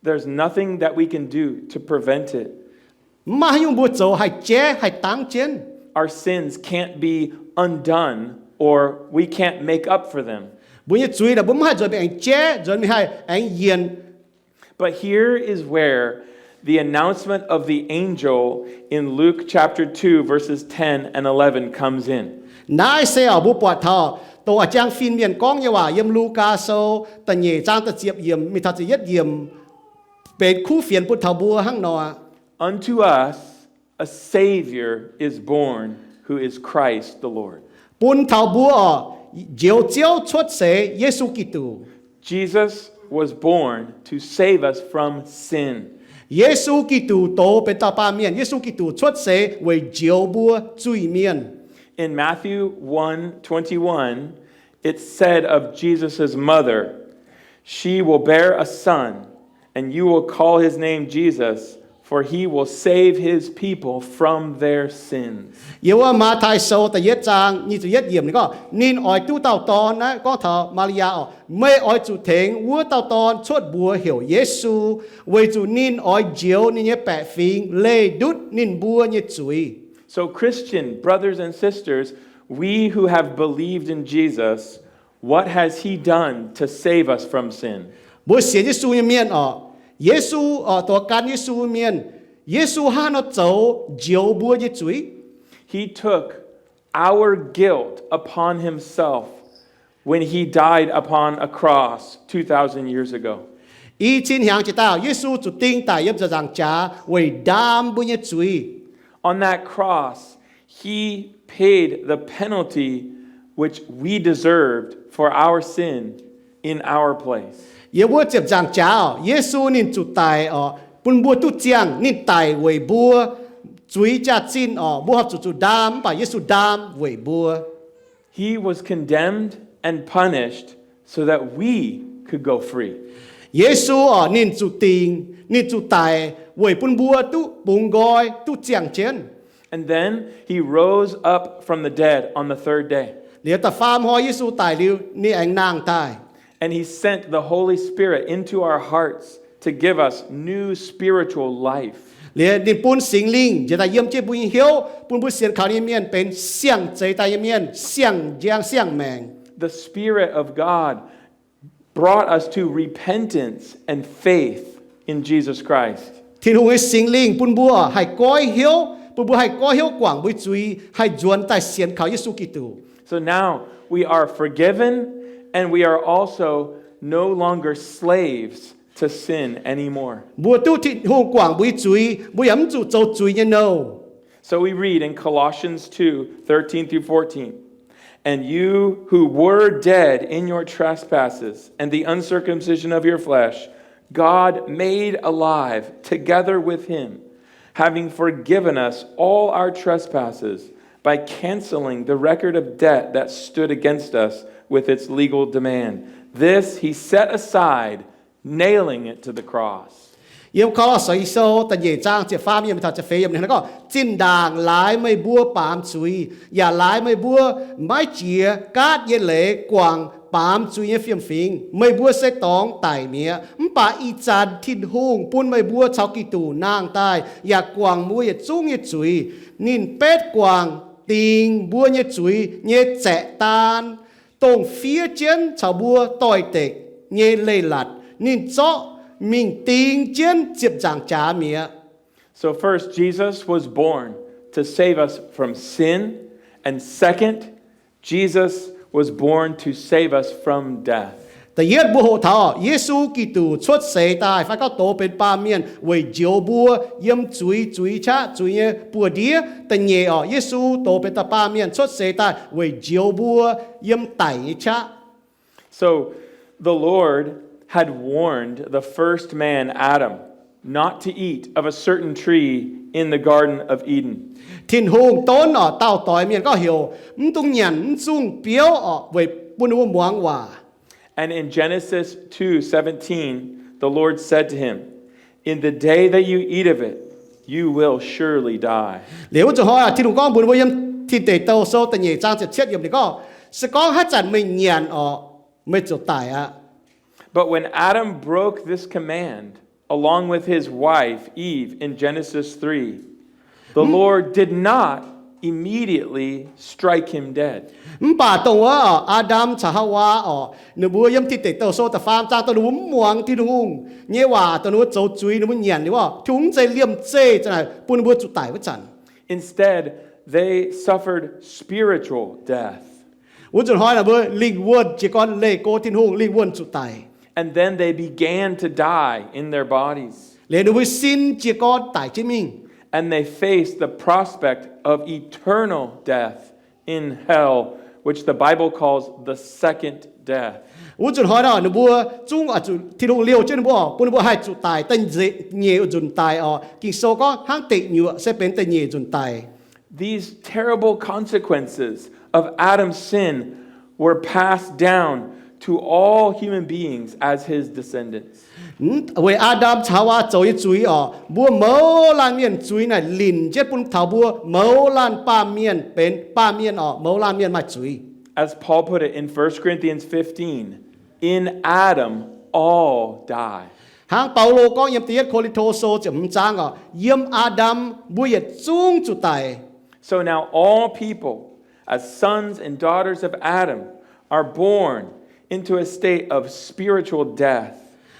There's nothing that we can do to prevent it. Mv maaih haaix nyungc mbuo zoux haih jaiv haih dangv jienv. Our sins can't be undone, or we can't make up for them. Mbuo nyei zuiz naaic mbuo mv haih nzuonx mingh aengx jaiv, nzuonx mingh haih aengx yienc. But here is where the announcement of the angel in Luke chapter two, verses ten and eleven comes in. Naaiv se oc mbuo buatc taux dongh a'jang fin-mienh gorngv nyei waac yiem Lugaa Sou da'nyeic zaang da'ziepc yiemc mingh taux ziepc yietv yiemc benx kuv fienx bun taux mbuo hnangv nor. Unto us a Savior is born, who is Christ the Lord. Bun taux mbuo oc, Njoux Ziouv cuotv seix, Yesu Giduc. Jesus was born to save us from sin. Yesu Giduc doz benx dauh baamh mienh. Yesu Giduc cuotv seix weic njoux mbuo zuiz-mienh. In Matthew one twenty-one, it said of Jesus' mother, She will bear a son, and you will call his name Jesus, for he will save his people from their sins. Yiem wuov Matv^tai Sou da'yietv zaang nyic ziepc yietv yiemc ninh gorngv, ninh oix duqv dauh dorn naaiv gorngv taux Maa^li^yaa oc, meih oix zuqc tengx wuov dauh dorn cuotv mbuox heuc Yesu, weic zuqc ninh oix njoux ninh nyei baeqc fingx leih ndutv ninh mbuo nyei zuiz. So, Christian brothers and sisters, we who have believed in Jesus, what has he done to save us from sin? Mbuo sienx Yesu nyei mienh oc, Yesu oc, dongh gan Yesu mienh, Yesu hnangv haaix nor zoux njoux mbuo nyei zuiz? He took our guilt upon himself when he died upon a cross two thousand years ago. I cin hnyangx jiex daaih, Yesu zuqc ding daic yiem ziepc nzaangc jaax weic ndaam mbuo nyei zuiz. On that cross, he paid the penalty which we deserved for our sin in our place. Yiem wuov ziepc nzaangc jaax, Yesu ninh zuqc daic oc, bun mbuo duqv ziangh. Ninh daic weic mbuo zuiz jaax-zinh oc, mbuo horpc zuqc zuqc ndaam, mv baac Yesu ndaam weic mbuo. He was condemned and punished so that we could go free. Yesu oc, ninh zuqc dingc, ninh zuqc daic weic bun mbuo duqv bungx nqoi, duqv ziangh jienv. And then he rose up from the dead on the third day. Liuz da'faam hnoi Yesu daic liuz, ninh aengx nangh daaih. And he sent the Holy Spirit into our hearts to give us new spiritual life. Liuz ninh bun Singx Lingh njiec daaih yiem jienv mbuo nyei hnyouv, bun mbuo sienx kaux ninh nyei mienh benx siang-zeix daaih nyei mienh, siang-njang siang-maengc. The Spirit of God brought us to repentance and faith in Jesus Christ. Tin-Hungh nyei Singx Lingh bun mbuo haih goiv hnyouv, bun mbuo haih goiv hnyouv guangc mbuo zuiz, haih nzuonx daaih sienx kaux Yesu Giduc. So now we are forgiven, and we are also no longer slaves to sin anymore. Mbuo duqv Tin-Hungh guangc mbuo nyei zuiz, mbuo yaac mv zuqc zoux zuiz nyei nouh. So we read in Colossians two thirteen through fourteen, And you who were dead in your trespasses and the uncircumcision of your flesh, God made alive together with him, having forgiven us all our trespasses by canceling the record of debt that stood against us with its legal demand. This he set aside, nailing it to the cross. Yiem Kolose Sou da'nyeic zaang ziepc faam yiemc taux ziepc feix yiemc ninh gorngv, Zinh ndaangc laaix meih mbuo baamz zuiz, yaac laaix meih mbuo maiv jiex gaatv nyei leiz guangc baamz zuiz nyei fiem-fingx, meih mbuo se dorngx daic mi'aqv. Mv baac ih zanc Tin-Hungh bun meih mbuo caux Giduc nangh daaih, yaac guangc mbuo yietc zungv nyei zuiz. Ninh betv guangc dingx mbuo nyei zuiz nyei zaeqv-daan, dongh fiev jienv caux mbuo doix-dekc nyei leiz-latc. Ninh zorqv mingh ding jienv ziepc nzaangc jaax mi'aqv. So first, Jesus was born to save us from sin, and second, Jesus was born to save us from death. Da'yietv mbuo hoqc taux Yesu Giduc cuotv seix daaih fai gorngv doz benx baamh mienh weic njoux mbuo yiem zuiz, zuiz qaqv, zuiz nyei buoz-ndiev. Da'nyeic orqc, Yesu doz benx dauh baamh mienh cuotv seix daaih weic njoux mbuo yiem daic nyei qaqv. So the Lord had warned the first man, Adam, not to eat of a certain tree in the Garden of Eden. Tin-Hungh donv orqc dauh doix mienh gorngv heuc mv dungx nyanc mv zungh biouv orqc weic bun ninh mbuo muangx waac. And in Genesis two seventeen, the Lord said to him, "In the day that you eat of it, you will surely die." Liuz wuov zanc hnoi Tin-Hungh gorngv mbuox ninh mbuo yiem Tin Deic Douh Sou da'nyeic zaang ziepc cietv yiemc ninh gorngv, se gorngv haaix zanc meih nyanc orqc, meih ziouc daic aqv. But when Adam broke this command, along with his wife Eve in Genesis three, the Lord did not immediately strike him dead. Mv baac dongh wuov Aa^ndam caux Haawaa orqc, ninh mbuo yiem Tin Deic Douh Sou da'faam zaang dongh ninh mbuo mv muangx Tin-Hungh nyei waac, dongh ninh mbuo zoux zuiz, ninh mbuo nyanc liuz orqc, Tin-Hungh mv zeiz liemh zeih zanc naaic bun ninh mbuo zuqc daic wuov zanc. Instead, they suffered spiritual death. Wuov zanc hnoi naaic mbuo lingh wuonh jiez gorn leih go Tin-Hungh, lingh wuonh zuqc daic. And then they began to die in their bodies. Liuz ninh mbuo sin jiez gorn daic jienv mingh. And they faced the prospect of eternal death in hell, which the Bible calls the second death. Wuov zanc hnoi naaic ninh mbuo zungv zuqc Tin-Hungh liouh jienv ninh mbuo orqc, bun ninh mbuo haih zuqc daic da'nyeic nzunc daic orqc. Ging-Sou gorngv hnangv deic nyuoqc se benx da'nyeic nzunc daic. These terrible consequences of Adam's sin were passed down to all human beings as his descendants. Weic Aa^ndam caux Haawaa zoux nyei zuiz orqc, mbuo mouz laanh mienh zuiz naaic linc jienv bun taux mbuo mouz laanh baamh mienh benx baamh mienh orqc, mouz laanh mienh maaih zuiz. As Paul put it in First Corinthians fifteen, "In Adam all die." Hnangv Baulo gorngv yiem Da'yietv Ko^lin^to Sou ziepc hmz zaang orqc, yiem Aa^ndam mbuo yietc zungv zuqc daic. So now all people, as sons and daughters of Adam, are born into a state of spiritual death.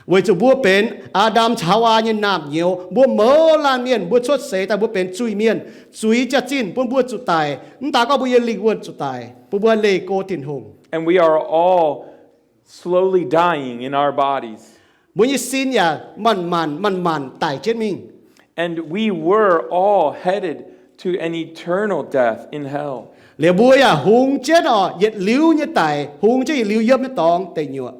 Weic zuqc mbuo benx Aa^ndam caux Haawaa nyei naamh nyouz, mbuo mouz laanh mienh mbuo cuotv seix daaih mbuo benx zuiz-mienh. Zuiz jaax-zinh bun mbuo zuqc daic, mv daaih gorngv mbuo nyei lingh wuonh zuqc daic, bun mbuo leih go Tin-Hungh. And we are all slowly dying in our bodies. Mbuo nyei sin yaac manc-manc manc-manc daic jienv mingh. And we were all headed to an eternal death in hell. Liuz mbuo yaac hungx jienv orqc, yietc liuz nyei daic, hungx jienv yietc liuz yiem nyei dorngx deic nyuoqc.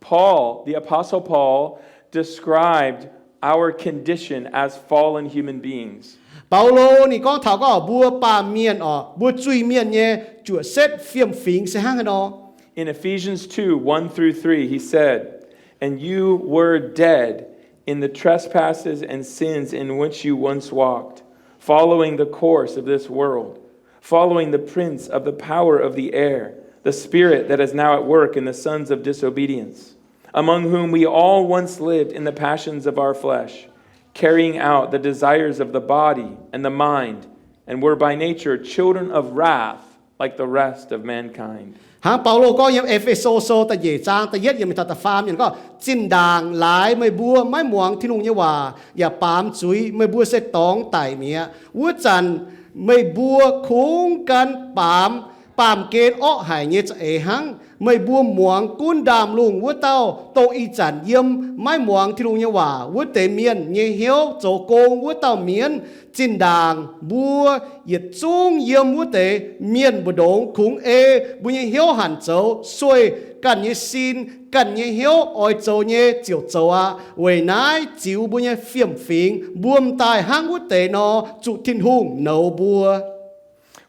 Paul, the Apostle Paul, described our condition as fallen human beings. Baulo ninh gorngv taux gorngv mbuo baamh mienh orqc, mbuo zuiz-mienh nyei juoqc setv fiem-fingx se hnangv haaix nor. In Ephesians two, one through three, he said, "And you were dead in the trespasses and sins in which you once walked, following the course of this world, following the prince of the power of the air, the spirit that is now at work in the sons of disobedience, among whom we all once lived in the passions of our flesh, carrying out the desires of the body and the mind, and were by nature children of wrath like the rest of mankind." Hnangv Baulo gorngv yiem E^fe^so Sou da'nyeic zaang da'yietv yiemc taux da'faam yiemc gorngv, Zinh ndaangc laaix meih mbuo maiv muangx Tin-Hungh nyei waac yaac baamz zuiz, meih mbuo se dorngx daic mi'aqv. Wuov zanc meih mbuo kungx gan baamz baamh gen orqv haic nyei za'eix hnangv. Meih mbuo muangx gunv ndaamv-lungh wuov dauh, dongh ih zanc yiem maiv muangx Tin-Hungh nyei waac wuov deix mienh nyei hnyouv zoux gong wuov dauh mienv. Zinh ndaangc mbuo yietc zungv yiem wuov deix mienh mbu'ndongx kungx ei mbuo nyei hnyouv hanc zoux sueih ganh nyei sin, ganh nyei hnyouv oix zoux nyei ziouc zoux aqv. Weic naaiv ziux mbuo nyei fiem-fingx, mbuo m'daaih hnangv wuov deix nor zuqc Tin-Hungh nouz mbuo.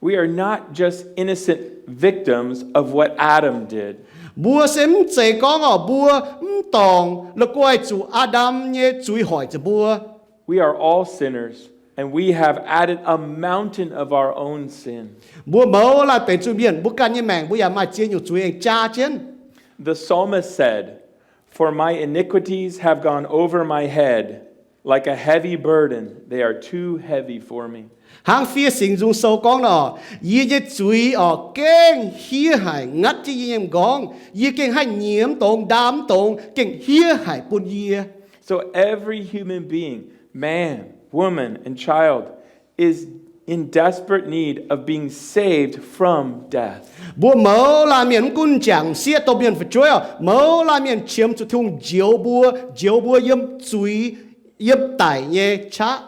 We are not just innocent victims of what Adam did. Mbuo se mv zeiz gorngv orqc, mbuo mv dorngc la'guaih zuqc Aa^ndam nyei zuiz hoic zuqc mbuo. We are all sinners, and we have added a mountain of our own sin. Mbuo mouz laanh benx zuiz-mienh, mbuo ganh nyei maengc mbuo yaac maaih ziex nyungc zuiz aengx jaa jienv. The psalmist said, "For my iniquities have gone over my head Like a heavy burden, they are too heavy for me. Hnangv fiev Singx Nzung Sou gorngv nor, yie nyei zuiz oc gengh hiev haic, ngatv jienv yie nyei m'nqorngv. Yie gengh haih nyiemz dongz, ndaam dongz, gengh hiev haic bun yie. So every human being, man, woman, and child, is in desperate need of being saved from death. Mbuo mouz laanh mienh, mv gunv m'jangc m'sieqv, domh mienh fu'jueiv oc, mouz laanh mienh qiemx zuqc Tin-Hungh njoux mbuo, njoux mbuo yiem zuiz, yiem daic nyei qaqv.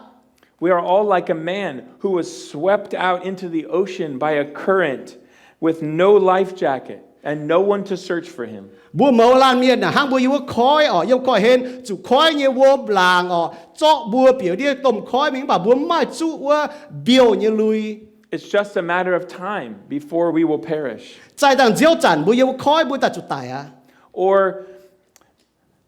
We are all like a man who was swept out into the ocean by a current with no life jacket and no one to search for him. Mbuo mouz laanh mienh hnangv mbuo yiem wuov koiv oc, yiem koiv-hlen, zuqc koiv nyei wuom laangc oc, zorqv mbuo bieqc ndiev domh koiv mingh, mv baac mbuo mv maaih zuqv wuov mbiouh nyei lui. It's just a matter of time before we will perish. Zaih dangh nziouv zanc mbuo yiem wuov koiv mbuo daaih zuqc daic aqv. Or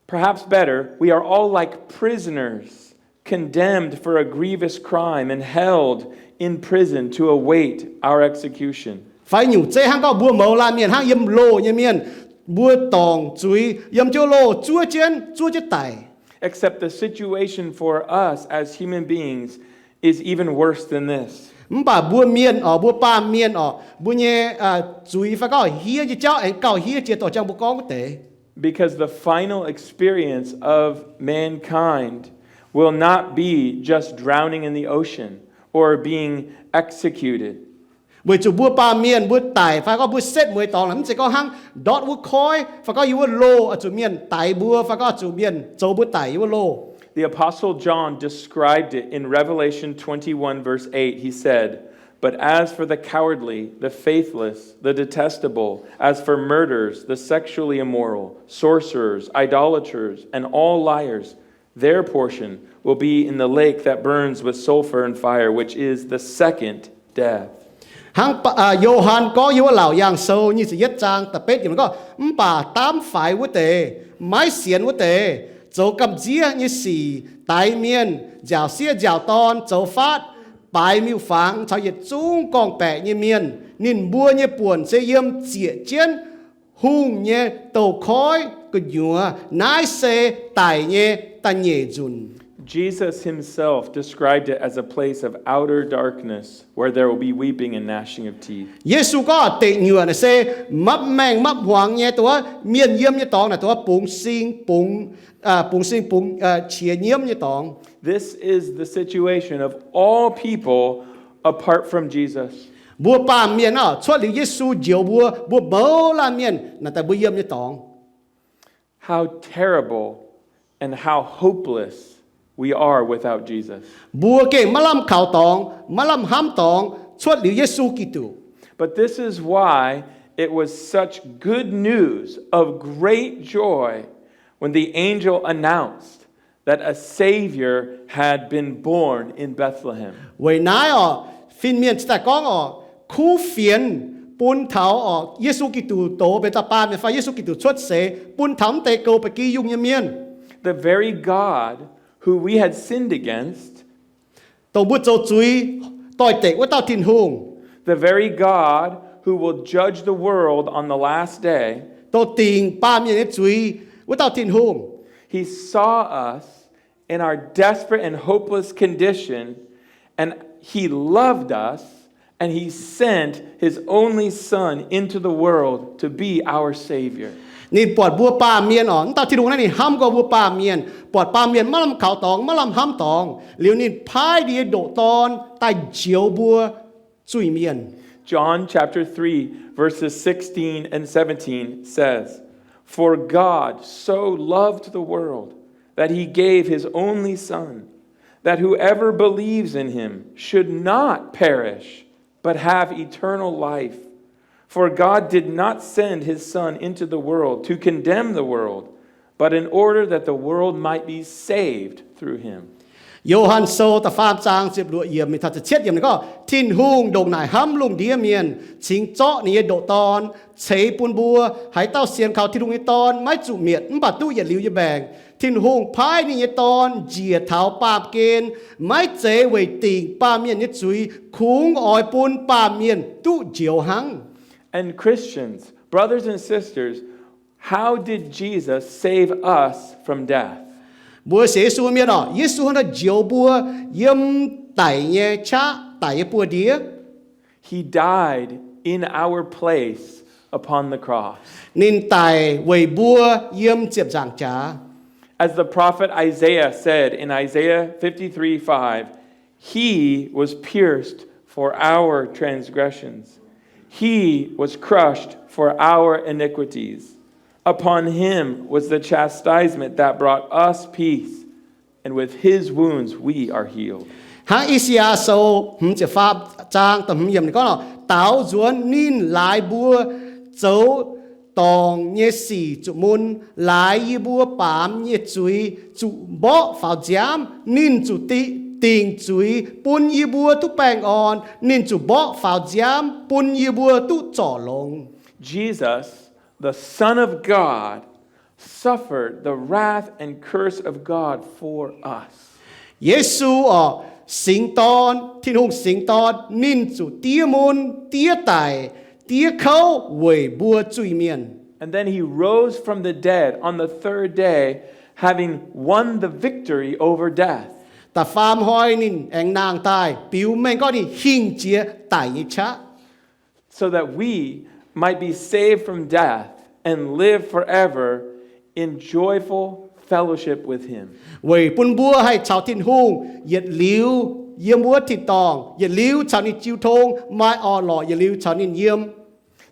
perhaps better, we are all like prisoners condemned for a grievous crime and held in prison to await our execution. Fai nyungc zeiv hnangv gorngv mbuo mouz laanh mienh hnangv yiem loh nyei mienh, mbuo dorngc zuiz yiem jienv loh zuov jienv, zuov jienv daic. Except the situation for us as human beings is even worse than this. Mv baac mbuo mienh oc, mbuo baamh mienh oc, mbuo nyei zuiz fai gorngv hiev nyei jauv aengx gauh hiev jiex dorh jangx mbuo gorngv wuov deix. Because the final experience of mankind will not be just drowning in the ocean or being executed. Weic zuqc mbuo baamh mienh mbuo daic fai gorngv mbuo setv mueiz dorngx naaic, mv zeiz gorngv hnangv ndortv wuov koiv fai gorngv yiem wuov loh oix zuqc mienh daix mbuo fai gorngv oix zuqc mienh zoux mbuo daic yiem wuov loh. The Apostle John described it in Revelation twenty-one, verse eight. He said, But as for the cowardly, the faithless, the detestable, as for murderers, the sexually immoral, sorcerers, idolaters, and all liars, their portion will be in the lake that burns with sulfur and fire, which is the second death. Hnangv Yo^han gorngv yiem wuov Laauc Yaangh Sou nyic ziepc yietv zaang da'betv yiemc gorngv, mv baac daamv faix wuov deix, maiv sienx wuov deix, zoux gamh nziev nyei sic, daix mienh, nziaauc sieqv nziaauc dorn, zoux faatv, baaix miuc-fangx caux yietc zungv gorngv-baeqc nyei mienh, ninh mbuo nyei buonc se yiem zieqc jienv hungh nyei douz-koiv gu'nyuoz. Naaiv se daic nyei da'nyeic nzunc. Jesus himself described it as a place of outer darkness where there will be weeping and gnashing of teeth. Yesu gorngv deic nyuoqc naaic se mapv maengh mapv hmuangx nyei, dongh mienh yiem nyei dorngx naaic, dongh bungx sing bungx, bungx sing bungx qiex nyiemv nyei dorngx. This is the situation of all people apart from Jesus. Mbuo baamh mienh oc, cuotv liuz Yesu njoux mbuo, mbuo mouz laanh mienh naaic daaih mbuo yiem nyei dorngx. How terrible and how hopeless we are without Jesus. Mbuo gengh maiv lamh kaux dorngx, maiv lamh hnamv dorngx cuotv liuz Yesu Giduc. But this is why it was such good news of great joy when the angel announced that a Savior had been born in Bethlehem. Weic naaiv oc, fin-mienh cingx daaih gorngv oc, kuv fienx bun taux oc Yesu Giduc doz benx dauh baamh mienh fai Yesu Giduc cuotv seix bun taux mv deix goux ba'gi yungh nyei mienh. The very God who we had sinned against, dongh mbuo zoux zuiz doix-dekc wuov dauh Tin-Hungh. The very God who will judge the world on the last day, dongh dingc baamh mienh nyei zuiz wuov dauh Tin-Hungh. He saw us in our desperate and hopeless condition, and he loved us, and he sent his only Son into the world to be our Savior. Ninh buatc mbuo baamh mienh oc, mv dauh Tin-Hungh naaiv ninh hnamv gorx mbuo baamh mienh, buatc baamh mienh maiv lamh kaux dorngx, maiv lamh hnamv dorngx, liuz ninh paaiv ninh nyei ndoqc Dorn daaih njoux mbuo zuiz-mienh. John chapter three, verses sixteen and seventeen says, For God so loved the world that he gave his only Son, that whoever believes in him should not perish, but have eternal life. For God did not send his Son into the world to condemn the world, but in order that the world might be saved through him. Yo^han Sou da'faam zaang ziepc luoqc yiemc mingh taux ziepc cietv yiemc ninh gorngv, Tin-Hungh ndongc naaic hnamv lungh ndiev mienh, cingx zorqv ninh nyei ndoqc Dorn ceix bun mbuo. Haaix dauh sienx kaux Tin-Hungh nyei Dorn maiv zuqc mietc, mv baac duqv yietc liuz nyei maengc. Tin-Hungh paaiv ninh nyei Dorn njiec taux baamh gen, maiv zeiz weic dingc baamh mienh nyei zuiz, kungx oix bun baamh mienh duqv njoux hnangv. And Christians, brothers and sisters, how did Jesus save us from death? Mbuo sienx Yesu mienh orqc, Yesu hnangv naaiv njoux mbuo yiem daic nyei qaqv, daic nyei buoz-ndiev. He died in our place upon the cross. Ninh daic weic mbuo yiem ziepc nzaangc jaax. As the prophet Isaiah said in Isaiah fifty-three five, He was pierced for our transgressions, He was crushed for our iniquities. Upon Him was the chastisement that brought us peace, and with His wounds we are healed. Hnangv I^saa^yaa Sou hmz ziepc faam zaang da'hmz yiemc ninh gorngv, Daaux nzuonx ninh laaix mbuo zoux dorngc nyei sic zuqc mun, laaix yie mbuo baamz nyei zuiz zuqc mborqv faaux nziaamv. Ninh zuqc dingc zuiz bun yie mbuo duqv baengh orn. Ninh zuqc mborqv faaux nziaamv bun yie mbuo duqv zorc longx. Jesus, the Son of God, suffered the wrath and curse of God for us. Yesu orqc, Singx Dorn, Tin-Hungh Singx Dorn, ninh zuqc diev mun, diev daic, diev kouv weic mbuo zuiz-mienh. And then He rose from the dead on the third day, having won the victory over death. Da'faam hnoi ninh aengx nangh daaih, biux mengh gorngv ninh hingh jiex daic nyei qaqv. So that we might be saved from death and live forever in joyful fellowship with Him. Weic bun mbuo haih caux Tin-Hungh yietc liuz yiem wuov tin-dorngh, yietc liuz caux ninh jiu tong, maaih orn-lorqc yietc liuz caux ninh yiem.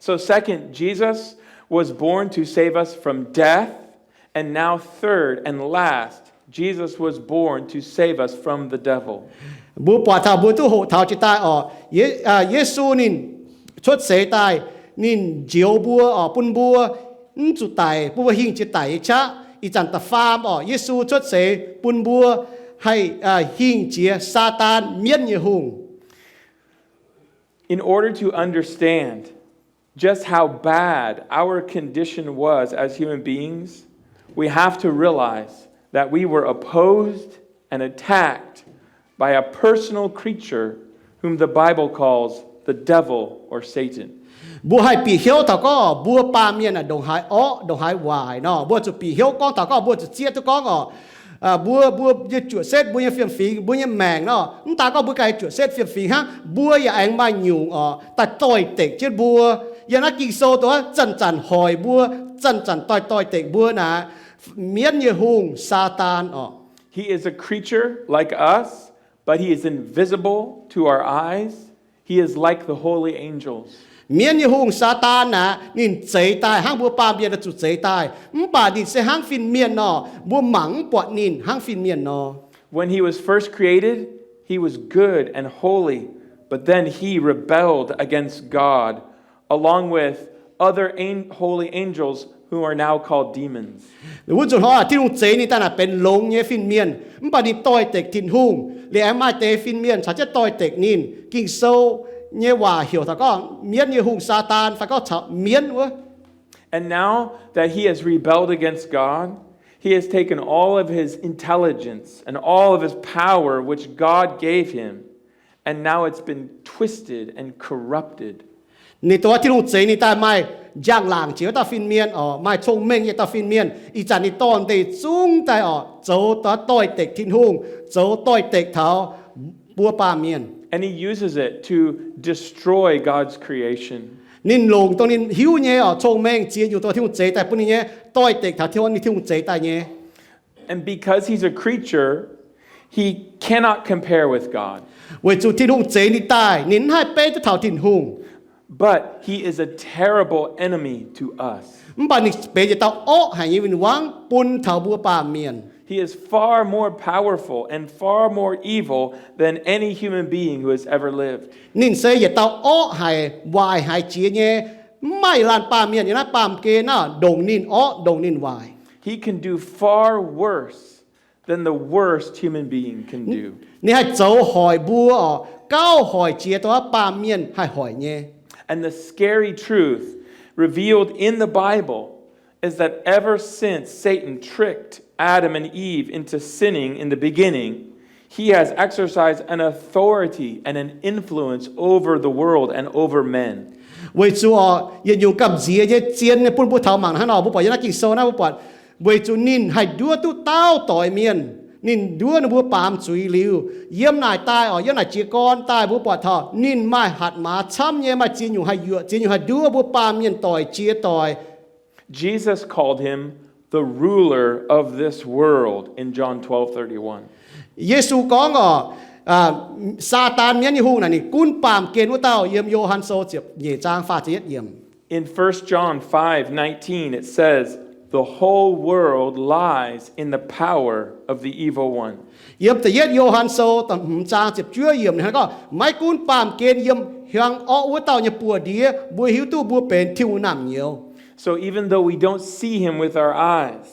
So second, Jesus was born to save us from death, and now third and last, Jesus was born to save us from the devil. Mbuo buatc taux mbuo duqv hoqc taux jiex daaih orqc, Ye- Yesu ninh cuotv seix daaih, ninh njoux mbuo orqc, bun mbuo mv zuqc daic, bun mbuo hingh jiex daic nyei qaqv. Ih zanc da'faam orqc, Yesu cuotv seix bun mbuo haih hingh jiex Saadaan, mienv nyei hungh. In order to understand just how bad our condition was as human beings, we have to realize that we were opposed and attacked by a personal creature whom the Bible calls the devil or Satan. Mbuo haih bieqc hnyouv taux gorngv mbuo baamh mienh aah, ndongc haaix orqv, ndongc haaix waaic nor, mbuo zuqc bieqc hnyouv gorngv taux gorngv mbuo zuqc zieqv duqv gorngv orqc, mbuo, mbuo nyei juoqc setv, mbuo nyei fiem-fingx, mbuo nyei maengc nor, mv daaih gorngv mbuo ganh juoqc setv fiem-fingx hnangv, mbuo yaac aengx maaih nyungc orqc daaih doix-dekc jienv mbuo. Yiem naaiv Ging-Sou dongh zanc-zanc hoic mbuo, zanc-zanc doix-doix-dekc mbuo naaic, mienv nyei hungh, Saadaan orqc. He is a creature like us, but he is invisible to our eyes. He is like the holy angels. Mienv nyei hungh, Saadaan naaic, ninh zeix daaih hnangv mbuo baamh mienh oix zuqc zeix daaih. Mv baac ninh se hnangv fin-mienh nor, mbuo mangc mv buatc ninh hnangv fin-mienh nor. When he was first created, he was good and holy, but then he rebelled against God, along with other an- holy angels who are now called demons. Wuov nzunc hnoi Tin-Hungh zeix ninh daaih naaic benx longx nyei fin-mienh, mv baac ninh doix-dekc Tin-Hungh. Liuz aengx maaih deix fin-mienh caux jienv doix-dekc ninh. Ging-Sou nyei waac heuc taux gorngv mienv nyei hungh, Saadaan, fai gorngv caux mienv wuov. And now that he has rebelled against God, he has taken all of his intelligence and all of his power which God gave him, and now it's been twisted and corrupted. Ninh dongh Tin-Hungh zeix ninh daaih maaih njang-laangc jiex wuov dauh fin-mienh orqc, maaih cong-mengh nyei dauh fin-mienh. Ih zanc ninh dorh ndeic zungv daaih orqc, zoux doix-dekc Tin-Hungh, zoux doix-dekc taux mbuo baamh mienh. And he uses it to destroy God's creation. Ninh longc dongh ninh hiuv nyei orqc cong-mengh ziex nyungc dongh Tin-Hungh zeix daaih bun ninh nyei, doix-dekc taux Tin-Hungh, ninh Tin-Hungh zeix daaih nyei. And because he's a creature, he cannot compare with God. Weic zuqc Tin-Hungh zeix ninh daaih, ninh mv haih beiv duqv taux Tin-Hungh. But he is a terrible enemy to us. Mv baac ninh benx yietc dauh orqv haic nyei win-wangv bun taux mbuo baamh mienh. He is far more powerful and far more evil than any human being who has ever lived. Ninh se yietc dauh orqv haic, waaic haic jiex nyei. Mv maaih laanh baamh mienh yiem naaiv baamh gen naaiv ndongc ninh orqv, ndongc ninh waaic. He can do far worse than the worst human being can do. Ninh haih zoux hoic mbuo orqc, gauh hoic jiex dongh baamh mienh haih hoic nyei. And the scary truth revealed in the Bible is that ever since Satan tricked Adam and Eve into sinning in the beginning, he has exercised an authority and an influence over the world and over men. Weic zuqc orqc, yietc nyungc gamh nziex nyei zien nyei bun mbuo taux mangc hnangv nor, mbuo buatc yiem naaiv Ging-Sou naaiv mbuo buatc weic zuqc ninh haih nduov duqv dauh doix mienh. Ninh nduov ninh mbuo baamz zuiz liuz, yiem naaic daaih oc, yiem naaic jiez gorn daaih mbuo buatc taux ninh maaih hatc maaz camv nyei, maaih ziex nyungc haih yuoqc, ziex nyungc haih nduov mbuo baamh mienh doic jiex doic. Jesus called him the ruler of this world in John twelve thirty-one. Yesu gorngv oc, Saadaan, mienv nyei hungh, naaic ninh gunv baamh gen wuov dauh yiem Yo^han Sou ziepc nyeic zaang faah ziepc yietv yiemc. In First John five nineteen, it says, the whole world lies in the power of the evil one. Yiem da'yietv Yo^han Sou da'hmz zaang ziepc juov yiemc ninh gorngv, maiv gunv baamh gen yiem hiuang orqv wuov dauh nyei buoz-ndiev, mbuo hiuv duqv mbuo benx Tin-Hungh naamh nyouz. So even though we don't see him with our eyes,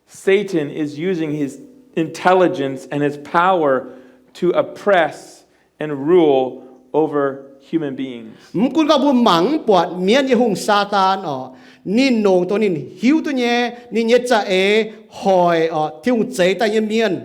Satan is using his intelligence and his power to oppress and rule over human beings. Mv gunv gorngv mbuo mangc mv buatc mienv nyei hungh Saadaan oc, ninh longc dongh ninh hiuv duqv nyei, ninh nyei za'eix hoic oc Tin-Hungh zeix daaih nyei mienh.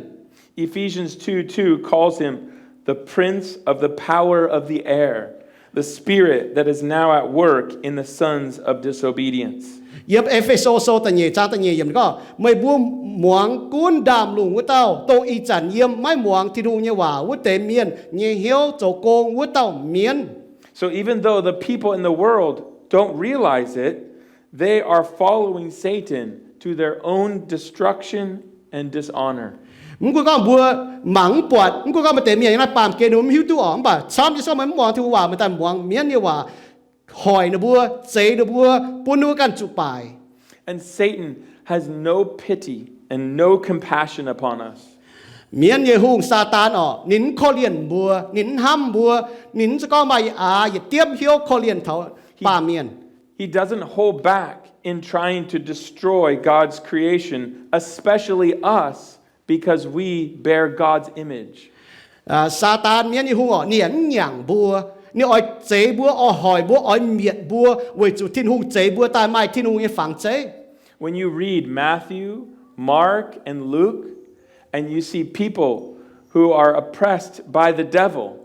Ephesians two two calls him the prince of the power of the air, the spirit that is now at work in the sons of disobedience. Yiem E^fe^so Sou da'nyeic zaang da'nyeic yiemc ninh gorngv, meih mbuo muangx gunv ndaamv-lungh wuov dauh, dongh ih zanc yiem maiv muangx Tin-Hungh nyei waac wuov deix mienh nyei hnyouv zoux gong wuov dauh mienv. So even though the people in the world don't realize it, they are following Satan to their own destruction and dishonor. Mv gunv gorngv mbuo mangc mv buatc, mv gunv gorngv maaih deix mienh yiem naaiv baamh gen ninh mbuo mv hiuv duqv oc, mv baac camv jienv se gorngv meih mv muangx Tin-Hungh waac, meih daaih muangx mienv nyei waac, hoic ninh mbuo, zeix ninh mbuo, bun ninh mbuo ganh zuqc baaic. And Satan has no pity and no compassion upon us. Mienv nyei hungh Saadaan oc, ninh mv korv-lienh mbuo, ninh mv hnamv mbuo, ninh mv zeiz gorngv maaih yietc aax yietc diemv hnyouv korv-lienh taux baamh mienh. He doesn't hold back in trying to destroy God's creation, especially us, because we bear God's image. Saadaan, mienv nyei hungh oc, ninh yaac mv nyaangc mbuo. Ninh oix zeix mbuo, oix hoic mbuo, oix mietc mbuo, weic zuqc Tin-Hungh zeix mbuo daaih maaih Tin-Hungh nyei fangx zeiv. When you read Matthew, Mark, and Luke, and you see people who are oppressed by the devil,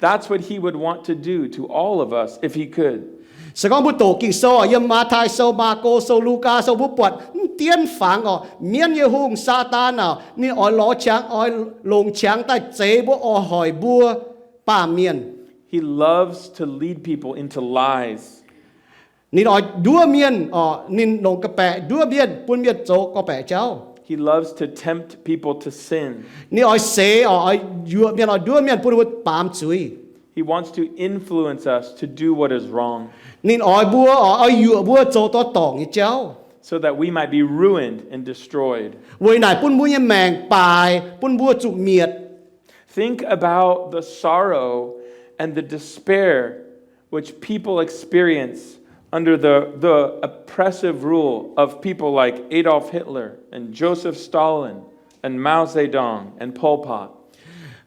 that's what he would want to do to all of us if he could. Se gorngv mbuo doqc Ging-Sou oc, yiem Matv^taai Sou, Maako Sou, Lugaa Sou, mbuo buatc mv dienv fangx oc, mienv nyei hungh Saadaan oc, ninh oix lorz qangx, oix longc qangx daaih zeix mbuo, oix hoic mbuo baamh mienh. He loves to lead people into lies. Ninh oix nduov mienh oc, ninh longc ga'baeqc nduov mienh, bun mienh zoux gorngv-baeqc jauv. He loves to tempt people to sin. Ninh oix seix oc, oix yuoqc mienh, oix nduov mienh, bun ninh mbuo baamz zuiz. He wants to influence us to do what is wrong. Ninh oix mbuo oc, oix yuoqc mbuo zoux doix-dorngc nyei jauv. So that we might be ruined and destroyed. Weic naaic bun mbuo nyei maengc baaic, bun mbuo zuqc mietc. Think about the sorrow and the despair which people experience under the, the oppressive rule of people like Adolf Hitler and Joseph Stalin and Mao Zedong and Pol Pot.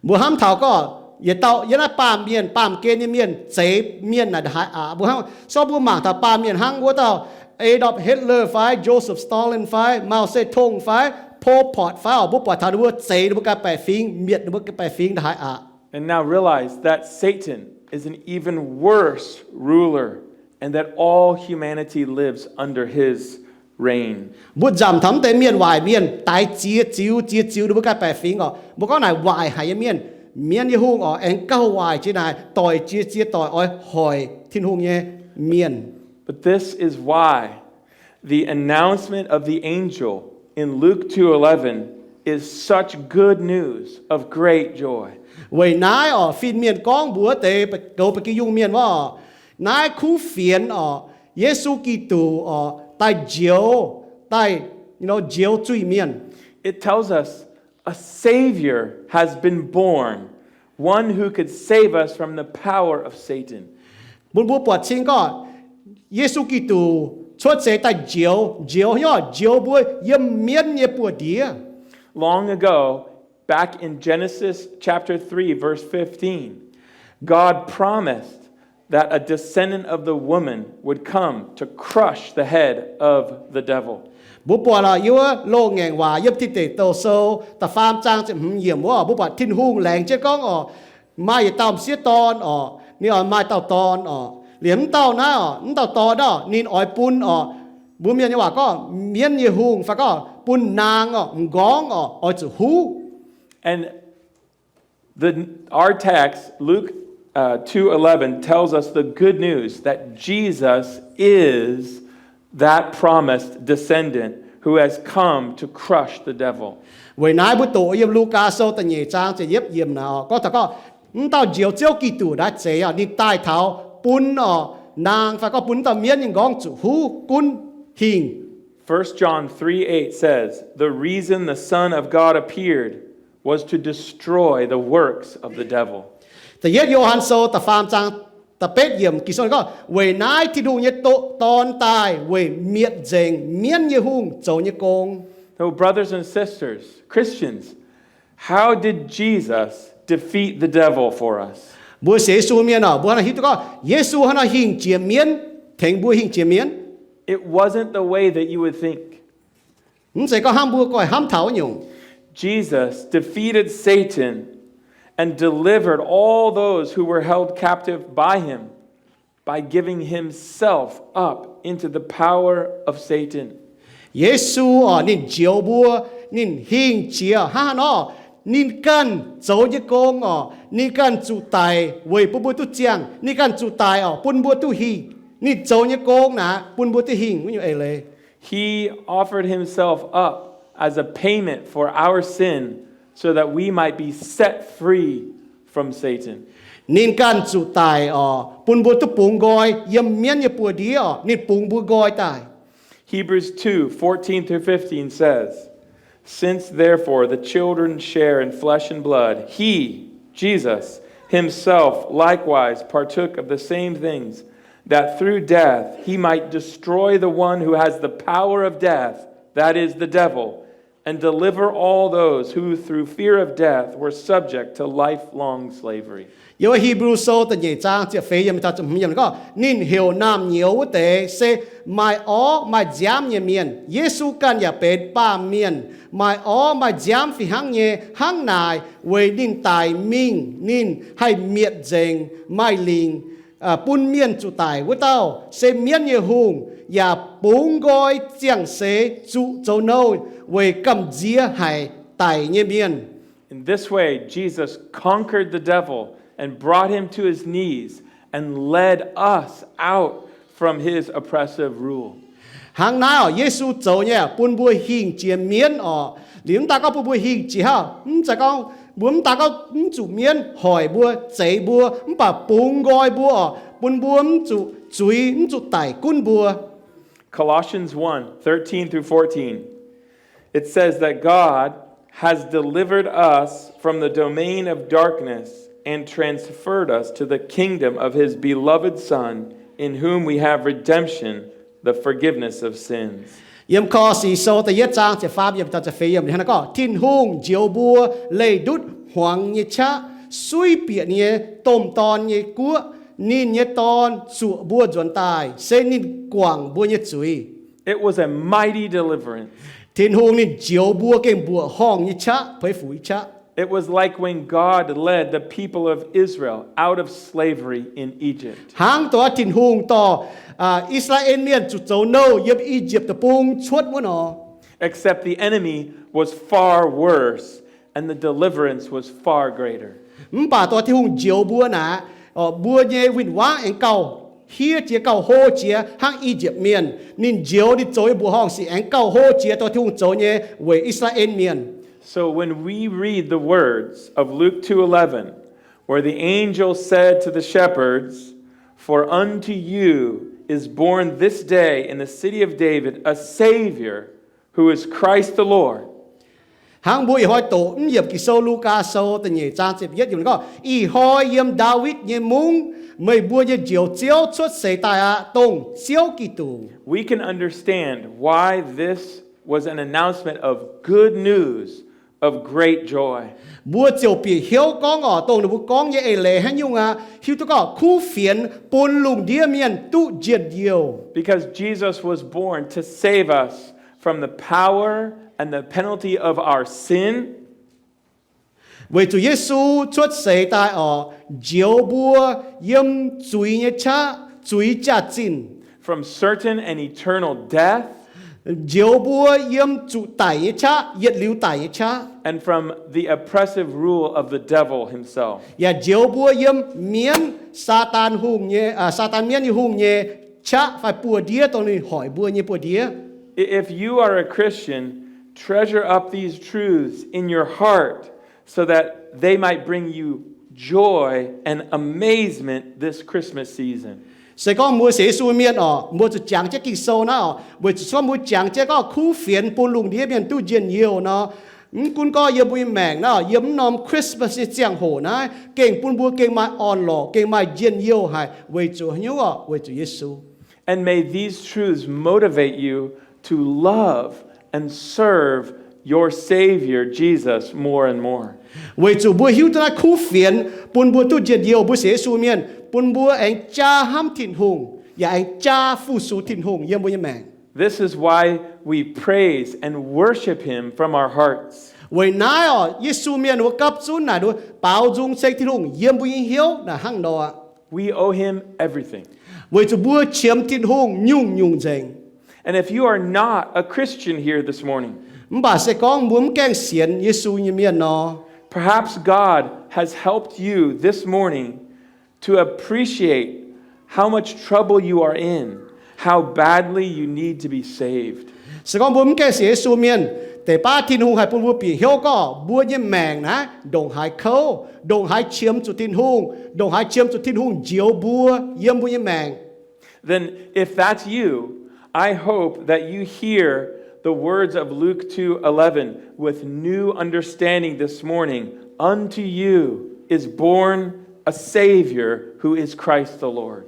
Mbuo hnamv taux gorngv yietc dauh yiem naaiv baamh mienh, baamh gen nyei mienh zeix mienh naaic haaix aqc. Mbuo hnamv, so mbuo mangc taux baamh mienh hnangv wuov dauh Adolf Hitler fai Joseph Stalin fai Mao Zedong fai Pol Pot fai oc, mbuo buatc taux ninh mbuo zeix ninh mbuo ga'baeqc fingx, mietc ninh mbuo ga'baeqc fingx naaic haaix aqc. And now realize that Satan is an even worse ruler and that all humanity lives under his reign. Mbuo nzamc taux mv deix mienh waaic mienh daix ziex ziux, ziex ziux ninh mbuo ga'baeqc fingx oc. Mbuo gorngv naaic waaic haic nyei mienh, mienv nyei hungh oc, aengx gauh waaic jiex naaic doic jiex ziex doic oix hoic Tin-Hungh nyei mienh. But this is why the announcement of the angel in Luke two eleven is such good news of great joy. Weic naaiv oc, fin-mienh gorngv mbuox deix goux ba'gi yungh mienh wuov oc, naaiv kuv fienx oc, Yesu Giduc oc, daaih njoux, daaih, you know, njoux zuiz-mienh. It tells us a Savior has been born, one who could save us from the power of Satan. Bun mbuo buatc cing gorngv Yesu Giduc cuotv seix daaih njoux, njoux, njoux mbuo yiem mienv nyei buoz-ndiev. Long ago, back in Genesis chapter three, verse fifteen, God promised that a descendant of the woman would come to crush the head of the devil. Mbuo buatc oc, yiem wuov loz-ngaengc waac yiem Tin Deic Douh Sou da'faam zaang ziepc hmz yiemc wuov, mbuo buatc Tin-Hungh laengz jienv gorngv oc, maaih yietc dauh m'sieqv dorn oc, ninh oix maaih dauh dorn oc. Liemh mv dauh naaiv oc, mv dauh dorn naaiv oc, ninh oix bun oc, Mbuo Mienh nyei waac gorngv mienv nyei hungh fai gorngv bun naang orqc, m'nqorngv orqc, oix zuqc huv. And the, our text, Luke, uh, two eleven, tells us the good news that Jesus is that promised descendant who has come to crush the devil. Weic naaiv mbuo doqc yiem Lugaa Sou da'nyeic zaang ziepc yietv yiemc naaic orqc, gorngv taux gorngv m'dauh Njoux Ziouv Giduc naaiv zeiz orqc, ninh daaih taux bun orqc naang fai gorngv bun m'dauh mienv nyei m'nqorngv zuqc huv gunv hingh. First John three eight says, "The reason the Son of God appeared was to destroy the works of the devil." Da'yietv Yo^han Sou da'faam zaang da'betv yiemc Ging-Sou gorngv, weic naaiv Tin-Hungh nyei do, Dorn daaih weic mietc nzengc mienv nyei hungh zoux nyei gong. So, brothers and sisters, Christians, how did Jesus defeat the devil for us? Mbuo sienx Yesu mienh orqc, mbuo hnangv naaiv hiuv duqv gorngv Yesu hnangv naaiv hingh jiex mienv, tengx mbuo hingh jiex mienv. It wasn't the way that you would think. Mv zeiz gorngv hnangv mbuo goiv hnamv taux wuov nyungc. Jesus defeated Satan and delivered all those who were held captive by him by giving himself up into the power of Satan. Yesu orqc, ninh njoux mbuo, ninh hingh jiex hnangv haaix nor, ninh ganh zoux nyei gong orqc, ninh ganh zuqc daic weic bun mbuo duqv ziangh, ninh ganh zuqc daic orqc, bun mbuo duqv hingh. Ninh zoux nyei gong naaic bun mbuo duqv hingh wuov nyungc eix leiz. He offered himself up as a payment for our sin so that we might be set free from Satan. Ninh ganh zuqc daic orqc, bun mbuo duqv bungx nqoi yiem mienv nyei buoz-ndiev orqc, ninh bungx mbuo nqoi daaih. Hebrews two fourteen through fifteen says, "Since therefore the children share in flesh and blood, he, Jesus, himself likewise partook of the same things, that through death he might destroy the one who has the power of death, that is, the devil, and deliver all those who through fear of death were subject to lifelong slavery." Yiem Hipv^lu Sou da'nyeic zaang ziepc feix yiemc taux ziepc hmz yiemc gorngv, ninh heuc naamh nyouz wuov deix se maaih orv maaih nziaamv nyei mienh. Yesu ganh yaac benx baamh mienh, maaih orv maaih nziaamv fih hnangv nyei. Hnangv naaic, weic ninh daic mingh, ninh haih mietc nzengc maaih lingc bun mienh zuqc daic wuov dauh, se mienv nyei hungh, yaac bungx nqoi ziangh seix zuqc zoux nouh weic gamh nziex haic daic nyei mienh. In this way, Jesus conquered the devil and brought him to his knees and led us out from his oppressive rule. Hnangv naaiv orqc, Yesu zoux nyei bun mbuo hingh jiex mienv orqc. Liuz mv daaih gorngv bun mbuo hingh jiex hnangv, mv zeiz gorngv mbuo mv daaih gorngv mv zuqc mienv hoic mbuo, zeix mbuo, mv baac bungx nqoi mbuo orqc, bun mbuo mv zuqc zuiz, mv zuqc daic gunv mbuo. Colossians one thirteen through fourteen, it says that God has delivered us from the domain of darkness and transferred us to the kingdom of his beloved Son, in whom we have redemption, the forgiveness of sins. Yiem Ko^lo^si Sou da'yietv zaang ziepc faam yiemc taux ziepc feix yiemc ninh hnangv naaiv gorngv, Tin-Hungh njoux mbuo leih ndutv hmuangx nyei qaqv, suiv bieqc ninh nyei domh dorn nyei guoqv. Ninh nyei Dorn zuoqc mbuo nzuonx daaih, se ninh guangc mbuo nyei zuiz. It was a mighty deliverance. Tin-Hungh ninh njoux mbuo gengh mbuoqc horngh nyei qaqv, puix fuc nyei qaqv. It was like when God led the people of Israel out of slavery in Egypt. Hnangv dongh Tin-Hungh dorh I^saa^laa^en Mienh zuqc zoux nouh yiem I^yipv Deic-Bung cuotv wuov nor. Except the enemy was far worse and the deliverance was far greater. Mv baac dongh Tin-Hungh njoux mbuo naaic, mbuo nyei win-wangv aengx gauh hiev jiex, gauh hlo jiex hnangv I^yipv Mienh. Ninh njoux, ninh zoux nyei mbuoqc horngh sic aengx gauh hlo jiex dongh Tin-Hungh zoux nyei weic I^saa^laa^en Mienh. So when we read the words of Luke two eleven, where the angel said to the shepherds, "For unto you is born this day in the city of David a Savior, who is Christ the Lord." Hnangv mbuo ih hnoi doqc mv yiemc Ging-Sou, Lugaa Sou da'nyeic zaang ziepc yietv yiemc gorngv, Ih hnoi yiem Ndaawitv nyei mungv meih mbuo nyei Njoux Ziouv cuotv seix daaih aqv, dongh Ziouv Giduc. We can understand why this was an announcement of good news of great joy. Mbuo ziouc bieqc hnyouv gorngv orqc, dongh ninh mbuo gorngv nyei eix leiz haaix nyungc aqv, hiuv duqv gorngv kuv fienx bun lungh ndiev mienh duqv njien-youh. Because Jesus was born to save us from the power and the penalty of our sin. Weic zuqc Yesu cuotv seix daaih orqc, njoux mbuo yiem zuiz nyei qaqv, zuiz jaax-zinh. from certain and eternal death, njoux mbuo yiem zuqc daic nyei qaqv, yietc liuz daic nyei qaqv, and from the oppressive rule of the devil himself. Yaac njoux mbuo yiem mienv, Saadaan hungh nyei, aa, Saadaan mienv nyei hungh nyei qaqv fai buoz-ndiev, dongh ninh hoic mbuo nyei buoz-ndiev. If you are a Christian, treasure up these truths in your heart so that they might bring you joy and amazement this Christmas season. Se gorngv mbuo sienx Yesu mienh oc, mbuo zuqc jangx jienv Ging-Sou naaiv oc, weic zuqc se gorngv mbuo jangx jienv gorngv kuv fienx bun lungh ndiev mienh duqv njien-youh nor, mv gunv gorngv yiem mbuo nyei maengc naaiv, yiem mv norm Christmas nyei ziangh hoc naaiv, gengh bun mbuo gengh maaih orn-lorqc, gengh maaih njien-youh haic, weic zuqc hnyouv oc, weic zuqc Yesu. And may these truths motivate you to love and serve your Savior, Jesus, more and more. Weic zuqc mbuo hiuv duqv naaiv kuv fienx bun mbuo duqv njien-youh, mbuo sienx Yesu mienh, bun mbuo aengx jaa hnamv Tin-Hungh, yaac aengx jaa fu-sux Tin-Hungh yiem mbuo nyei maengc. This is why we praise and worship him from our hearts. Weic naaiv oc, Yesu mienh mbuo gapv zunv naaic mbuo baaux nzung ceng Tin-Hungh yiem mbuo nyei hnyouv naaic hnangv nor aqv. We owe him everything. Weic zuqc mbuo qiemx Tin-Hungh nyungc-nyungc nzengc. And if you are not a Christian here this morning, mv baac se gorngv mbuo mv gaengh sienx Yesu nyei mienh nor, perhaps God has helped you this morning to appreciate how much trouble you are in, how badly you need to be saved. Se gorngv mbuo mv gaengh sienx Yesu mienh, deix baav Tin-Hungh haih bun mbuo bieqc hnyouv gorngv mbuo nyei maengc naaiv ndongc haaix kouv, ndongc haaix qiemx zuqc Tin-Hungh, ndongc haaix qiemx zuqc Tin-Hungh njoux mbuo yiem mbuo nyei maengc. Then, if that's you, I hope that you hear the words of Luke two eleven with new understanding this morning. Unto you is born a Savior who is Christ the Lord.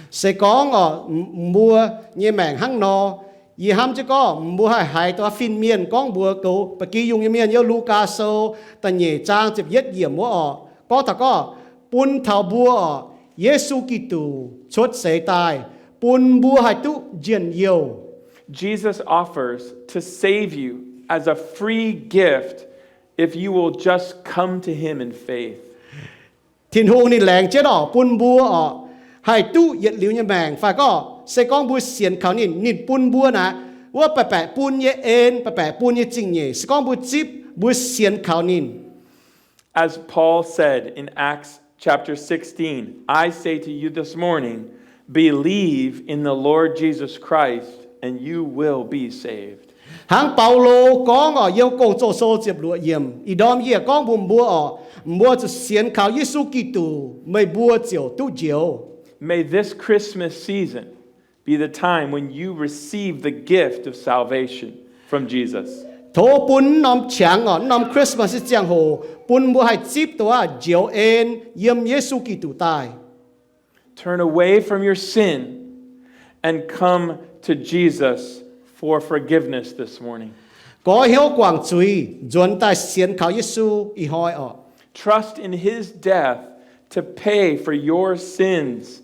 Se gorngv oc, mbuo nyei maengc hnangv nor, yie hnamv jienv gorngv mbuo haih haiz dongh fin-mienh gorngv mbuox goux ba'gi yungh nyei mienh yiem Lugaa Sou da'nyeic zaang ziepc yietv yiemc wuov oc, gorngv taux gorngv bun taux mbuo oc, Yesu Giduc cuotv seix daaih bun mbuo haih duqv njien-youh. Jesus offers to save you as a free gift if you will just come to him in faith. Tin-Hungh ninh laengz jienv oc bun mbuo oc, haih duqv yietc liuz nyei maengc fai gorngv se gorngv mbuo sienx kaux ninh, ninh bun mbuo naaic wuov baeqc baeqc bun nyei en, baeqc baeqc bun nyei zingh nyeic, se gorngv mbuo zipv, mbuo sienx kaux ninh. As Paul said in Acts chapter sixteen, I say to you this morning, believe in the Lord Jesus Christ and you will be saved. Hnangv Baulo gorngv oc, yiem Gong-Zoh Sou ziepc luoqc yiemc, ih ndorm yie gorngv mbuox mbuo oc, mbuo zuqc sienx kaux Yesu Giduc, meih mbuo ziouc duqv njoux. May this Christmas season be the time when you receive the gift of salvation from Jesus. Tov bun norm qangx oc, norm Christmas nyei ziangh hoc bun mbuo haih zipv duqv njoux en yiem Yesu Giduc daaih. Turn away from your sin and come to Jesus for forgiveness this morning. Goix hnyouv guangc zuiz, nzuonx daaih sienx kaux Yesu ih hnoi oc. Trust in his death to pay for your sins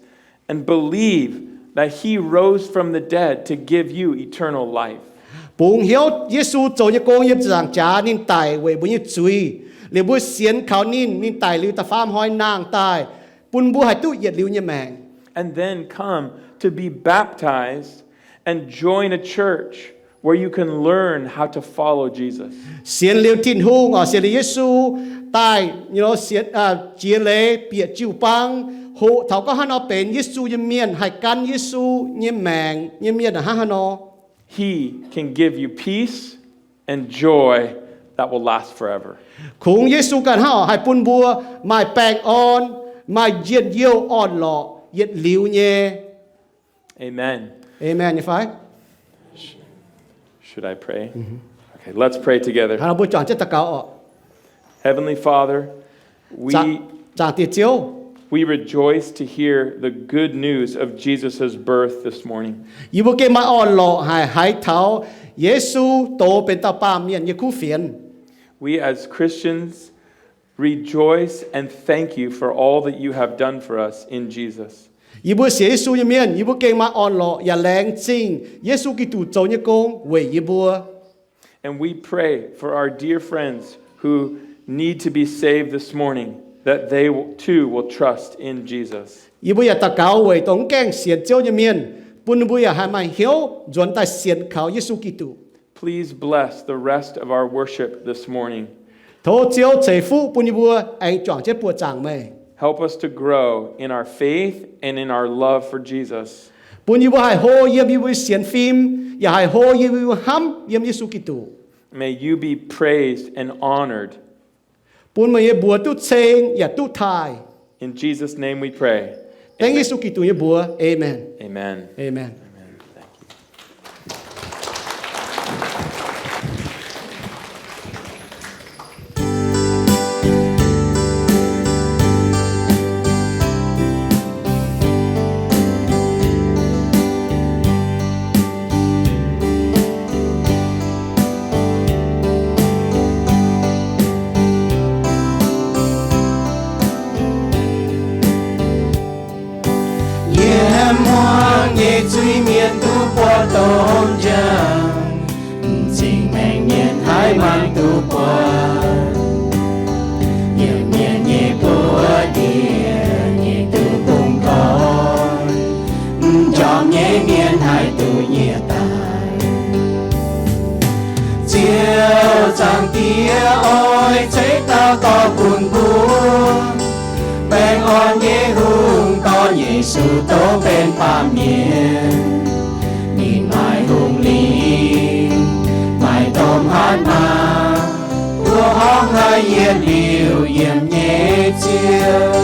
and believe that he rose from the dead to give you eternal life. Bungx hnyouv Yesu zoux nyei gong yiem ziepc nzaangc jaax, ninh daic weic mbuo nyei zuiz, liuz mbuo sienx kaux ninh, ninh daic liuz da'faam hnoi nangh daaih, bun mbuo haih duqv yietc liuz nyei maengc. And then come to be baptized and join a church where you can learn how to follow Jesus. Sienx liuz Tin-Hungh oc, sienx liuz Yesu daaih, you know, sienx, jiex leiz bieqc jiu-baang, hoqc taux gorngv haaix nor benx Yesu nyei mienh, haih gan Yesu nyei maengc nyei mienh hnangv haaix nor. He can give you peace and joy that will last forever. Kungx Yesu ganh hnangv oc haih bun mbuo maaih baengh orn, maaih njien-youh orn-lorqc yietc liuz nyei. Amen. Amen nyei fai? Should I pray? Okay, let's pray together. Hnangv nor mbuo juangc jienv daux gaux oc. Heavenly Father, we, Zaangc Diex Ziouv, we rejoice to hear the good news of Jesus' birth this morning. Yie mbuo gengh maaih orn-lorqc haic haiz taux Yesu doz benx dauh baamh mienh nyei kuv fienx. We as Christians rejoice and thank you for all that you have done for us in Jesus. Yie mbuo sienx Yesu nyei mienh, yie mbuo gengh maaih orn-lorqc yaac laengz zingh Yesu Giduc zoux nyei gong weic yie mbuo. And we pray for our dear friends who need to be saved this morning, that they too will trust in Jesus. Yie mbuo yaac daux gaux weic dongh mv gaengh sienx Ziouv nyei mienh, bun ninh mbuo yaac haih maaih hnyouv nzuonx daaih sienx kaux Yesu Giduc. Please bless the rest of our worship this morning. Tov Ziouv ceix fuqv bun yie mbuo aengx juangc jienv buoqc zaangc meih. Help us to grow in our faith and in our love for Jesus. Bun yie mbuo haih hlo yiem yie mbuo sienx fim, yaac haih hlo yiem yie mbuo hnamv yiem Yesu Giduc. May you be praised and honored. Bun meih nyei mbuox duqv ceng yaac duqv taaih. In Jesus' name we pray. Dengv Yesu Giduc nyei mbuox. Amen. Amen. Amen. Amen. Thank you. Yiem hmuangx nyei zuiz-mienh duqv buatc dongh njang, m'zing maengc mienh haih mangc duqv buatc. Yiem mienh nyei buoz-ndiev nyei duqv bungx gorn, m'njormh nyei mienh haih duqv nyiec daaih. Ziouv Zaangc Diex oix ceix dauh dorh bun mbuo, baengh orn nyei hungh dorn Yesu tov benx baamh mienh. Ninh maaih hungh lingh, maaih domh hatc maaz, mbuo horngh haih yietc liuz yiem nyei Ziouv.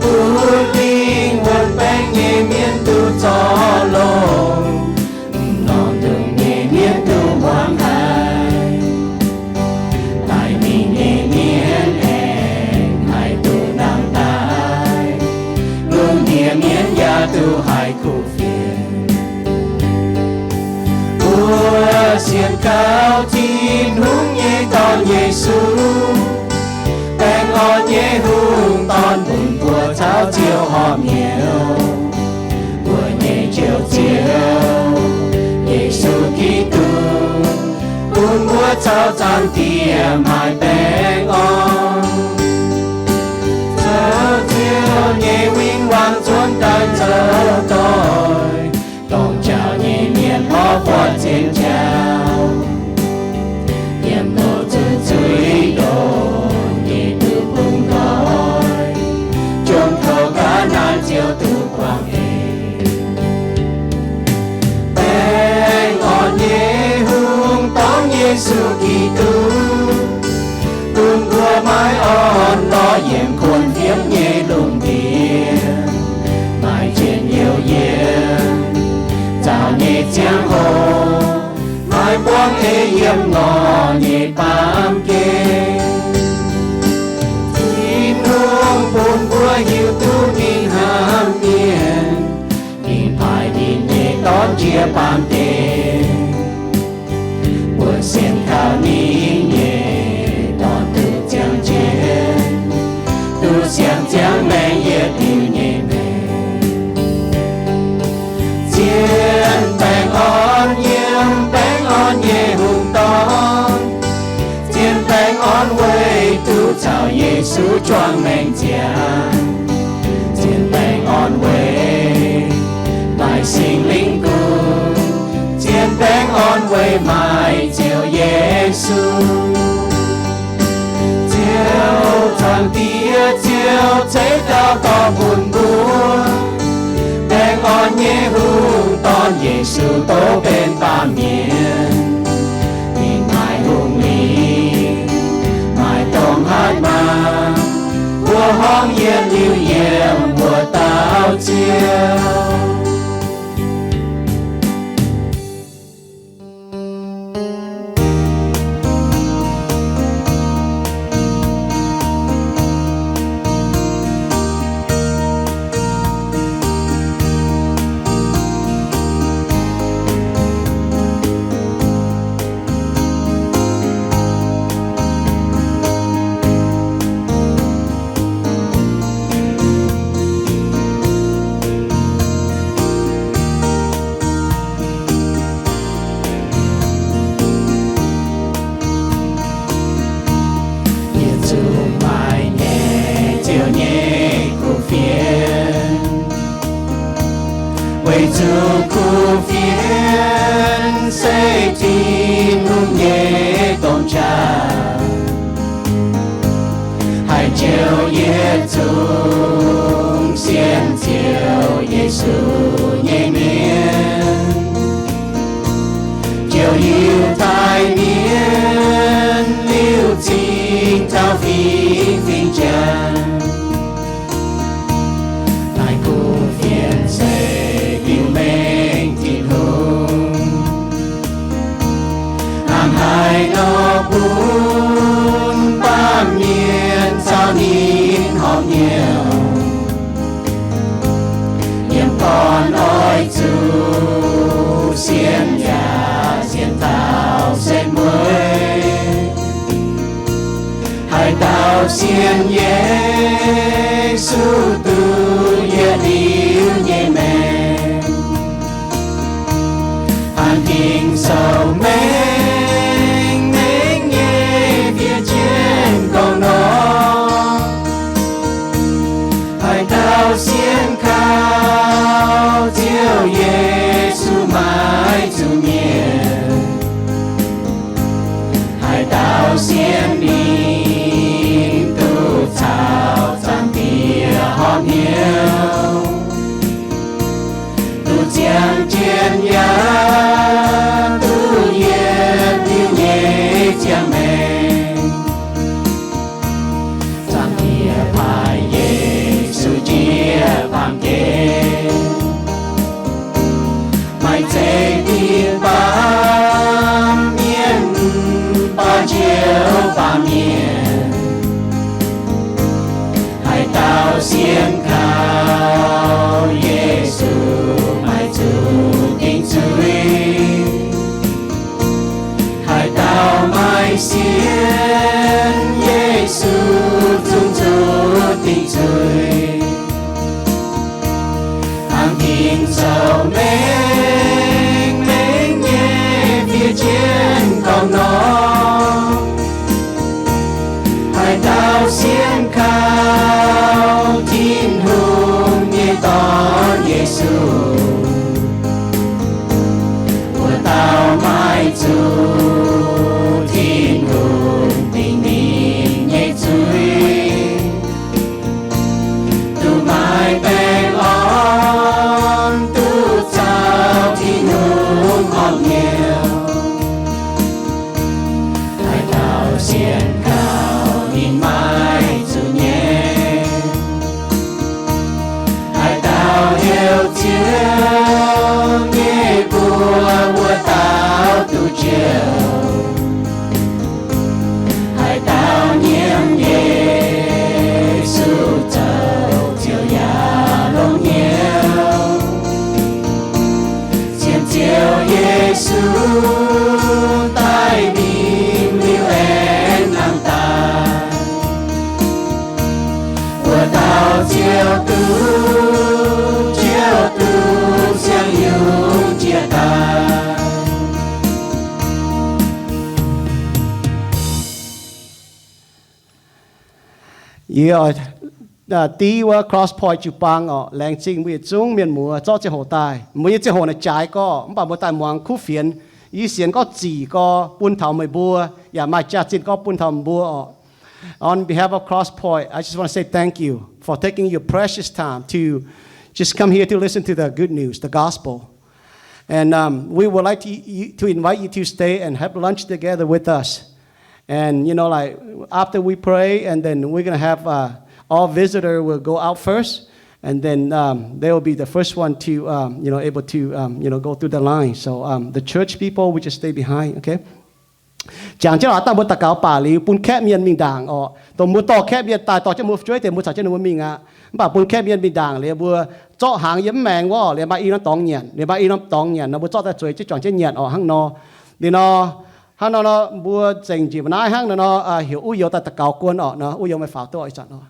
Bun dingh wuonh baengh nyei mienh duqv zorc longx, m'normh ndongc nyei mienh duqv muangx haic. Daaih mingh nyei mienh aengx haih duqv nangh daaih, lungh ndiev mienh yaac duqv haih kuh fienx. Mbuo sienx kaux Tin-Hungh nyei Dorn, Yesu, baengh orn nyei hungh dorn, bun mbuo caux Ziouv horpc hnyouv. Mbuo nyei Njoux Ziouv, Yesu Giduc, bun mbuo caux Zaangc Diex maaih baengh orn. Zoux Ziouv nyei win-wangv nzuonx daaih zoux doic, dongh njaaux nyei mienh lorz buatc zien njaaux. Yiem loz-zuqc zuiz-ndoqv nyei duqv bungx nqoi, jomc kouv ga'naaiv Ziouv duqv buangh eix. Baengh orn nyei hungh dorn, Yesu Giduc, bun mbuo maaih orn-lorqc yiem kuonx fienx nyei lungh ndiev, maaih njien-youh yiem nzauh nyei ziangh hoc, maaih buangv eix yiem ngorc nyei baamh gen. Tin-Hungh bun mbuo hiuv duqv ninh hnamv mienh, ninh paaiv ninh nyei Dorn njiec baamh gen, bun sienx kaux ninh nyei dorn duqv ziangh jienv, duqv siang-ziangh maengx yietc diuh nyei maengc. Zien baengh orn yiem baengh orn nyei hungh dorn, zien baengh orn weic duqv caux Yesu juangc maengc ziangh. Zien baengh orn weic maaih Singx Lingh gunv, zien baengh orn weic maaih Ziouv Yesu. Ziouv Zaangc Diex, Ziouv ceix dauh dorh bun mbuo, baengh orn nyei hungh dorn Yesu tov benx baamh mienh. Ninh maaih hungh lingh, maaih domh hatc maaz, mbuo horngh yietc liuz yiem mbuo dauh Ziouv. Zuqc kuv fienx se Tin-Hungh nyei domh qaqv, haih jouh yietc zungv sienx Ziouv Yesu nyei mienh, jouh Yiutai mienh liuz cingx taux fingx-fingx Janx. Naaiv kuv fienx se biux mengh Tin-Hungh hnangv haaix nor bun baamh mienh caux ninh horpc hnyouv, yiem gorn oix zuqc sienx yaac sienx taux setv mueiz. Haaix dauh sienx Yesu duqv yietc liuz nyei maengc, hnangv Ging-Sou mengh mengh nyei fiev jienv gorngv nor, haaix dauh sienx kaux Ziouv Yesu maiv zuqc mietc. Haaix dauh sienx ninh duqv caux Zaangc Diex horpc hnyouv, duqv ziangh jienv yaac duqv yietc liuz nyei ziangh maengc. Zaangc Diex paaiv Yesu jiez baamh gen, maaih zeiv dingc baamh mienh, baamh njoux baamh mienh. Haaix dauh sienx kaux Yesu maiv zuqc dingc zuiz. Haaix dauh maiv sienx Yesu zungv zuqc dingc zuiz. Hnangv Ging-Sou mengh mengh nyei fiev jienv gorngv nor, haaix dauh sienx kaux Tin-Hungh nyei Dorn, Yesu, wuov dauh maiv zuqc Tin-Hungh dingc ninh nyei zuiz, duqv maaih baengh orn, duqv caux Tin-Hungh horpc hnyouv. Haaix dauh sienx kaux ninh maiv zuqc nyaiv. Haaix dauh heuc Ziouv nyei mbuox, wuov dauh duqv njoux. Haaix dauh nyiemc Yesu zoux Ziouv yaac longx hnyouv. Sienx Ziouv Yesu daaih mingh liuz aengx nangh daaih, wuov dauh ziouc duqv, ziouc duqv siang-yungz jiex daaih. Yie div wuov Cross Point jiu-baang orqc, laengz zingh mbuo yietc zungv mienh muoz zorqv ziangh hoc daaih. Mbuo nyei ziangh hoc naaic jaaix gorqv, mv baac mbuo daaih muangx kuv fienx. Yie sienx gorngv zic gorx bun taux meih mbuo, yaac maaih jaax-zinh gorngv bun taux mbuo orqc. On behalf of Cross Point, I just want to say thank you for taking your precious time to just come here to listen to the good news, the gospel. And um, we would like to, you, to invite you to stay and have lunch together with us. And you know, like, after we pray, and then we're gonna have uh, all visitor will go out first, and then um, they will be the first one to um, you know, able to um, you know, go through the line. So um, the church people will just stay behind, okay? Jangx jienv lorqc, dangh mbuo daux gaux baac liuz bun kaeqv mienh mingh ndaangc orqc. Dongh mbuo dorh kaeqv mienh daaih dorh jienv mbuo fu'jueiv deix, mbuo caux jienv ninh mbuo mingh aqv. Mv baac bun kaeqv mienh mingh ndaangc liuz, mbuo zorqv hnaangx yiem mv maengx wuov, liuz maaih i norm dorngx nyanc, liuz maaih i norm dorngx nyanc nor, mbuo zorqv daaih zueiz jienv juangc jienv nyanc orqc hnangv nor. Liuz nor, hnangv nor nor mbuo zengc njiec mbuo naaiv hnangv nor nor, heuc Uv Youz daaih daux gaux guon orqc nor, Uv Youz meih faaux duqv ih zanc nor.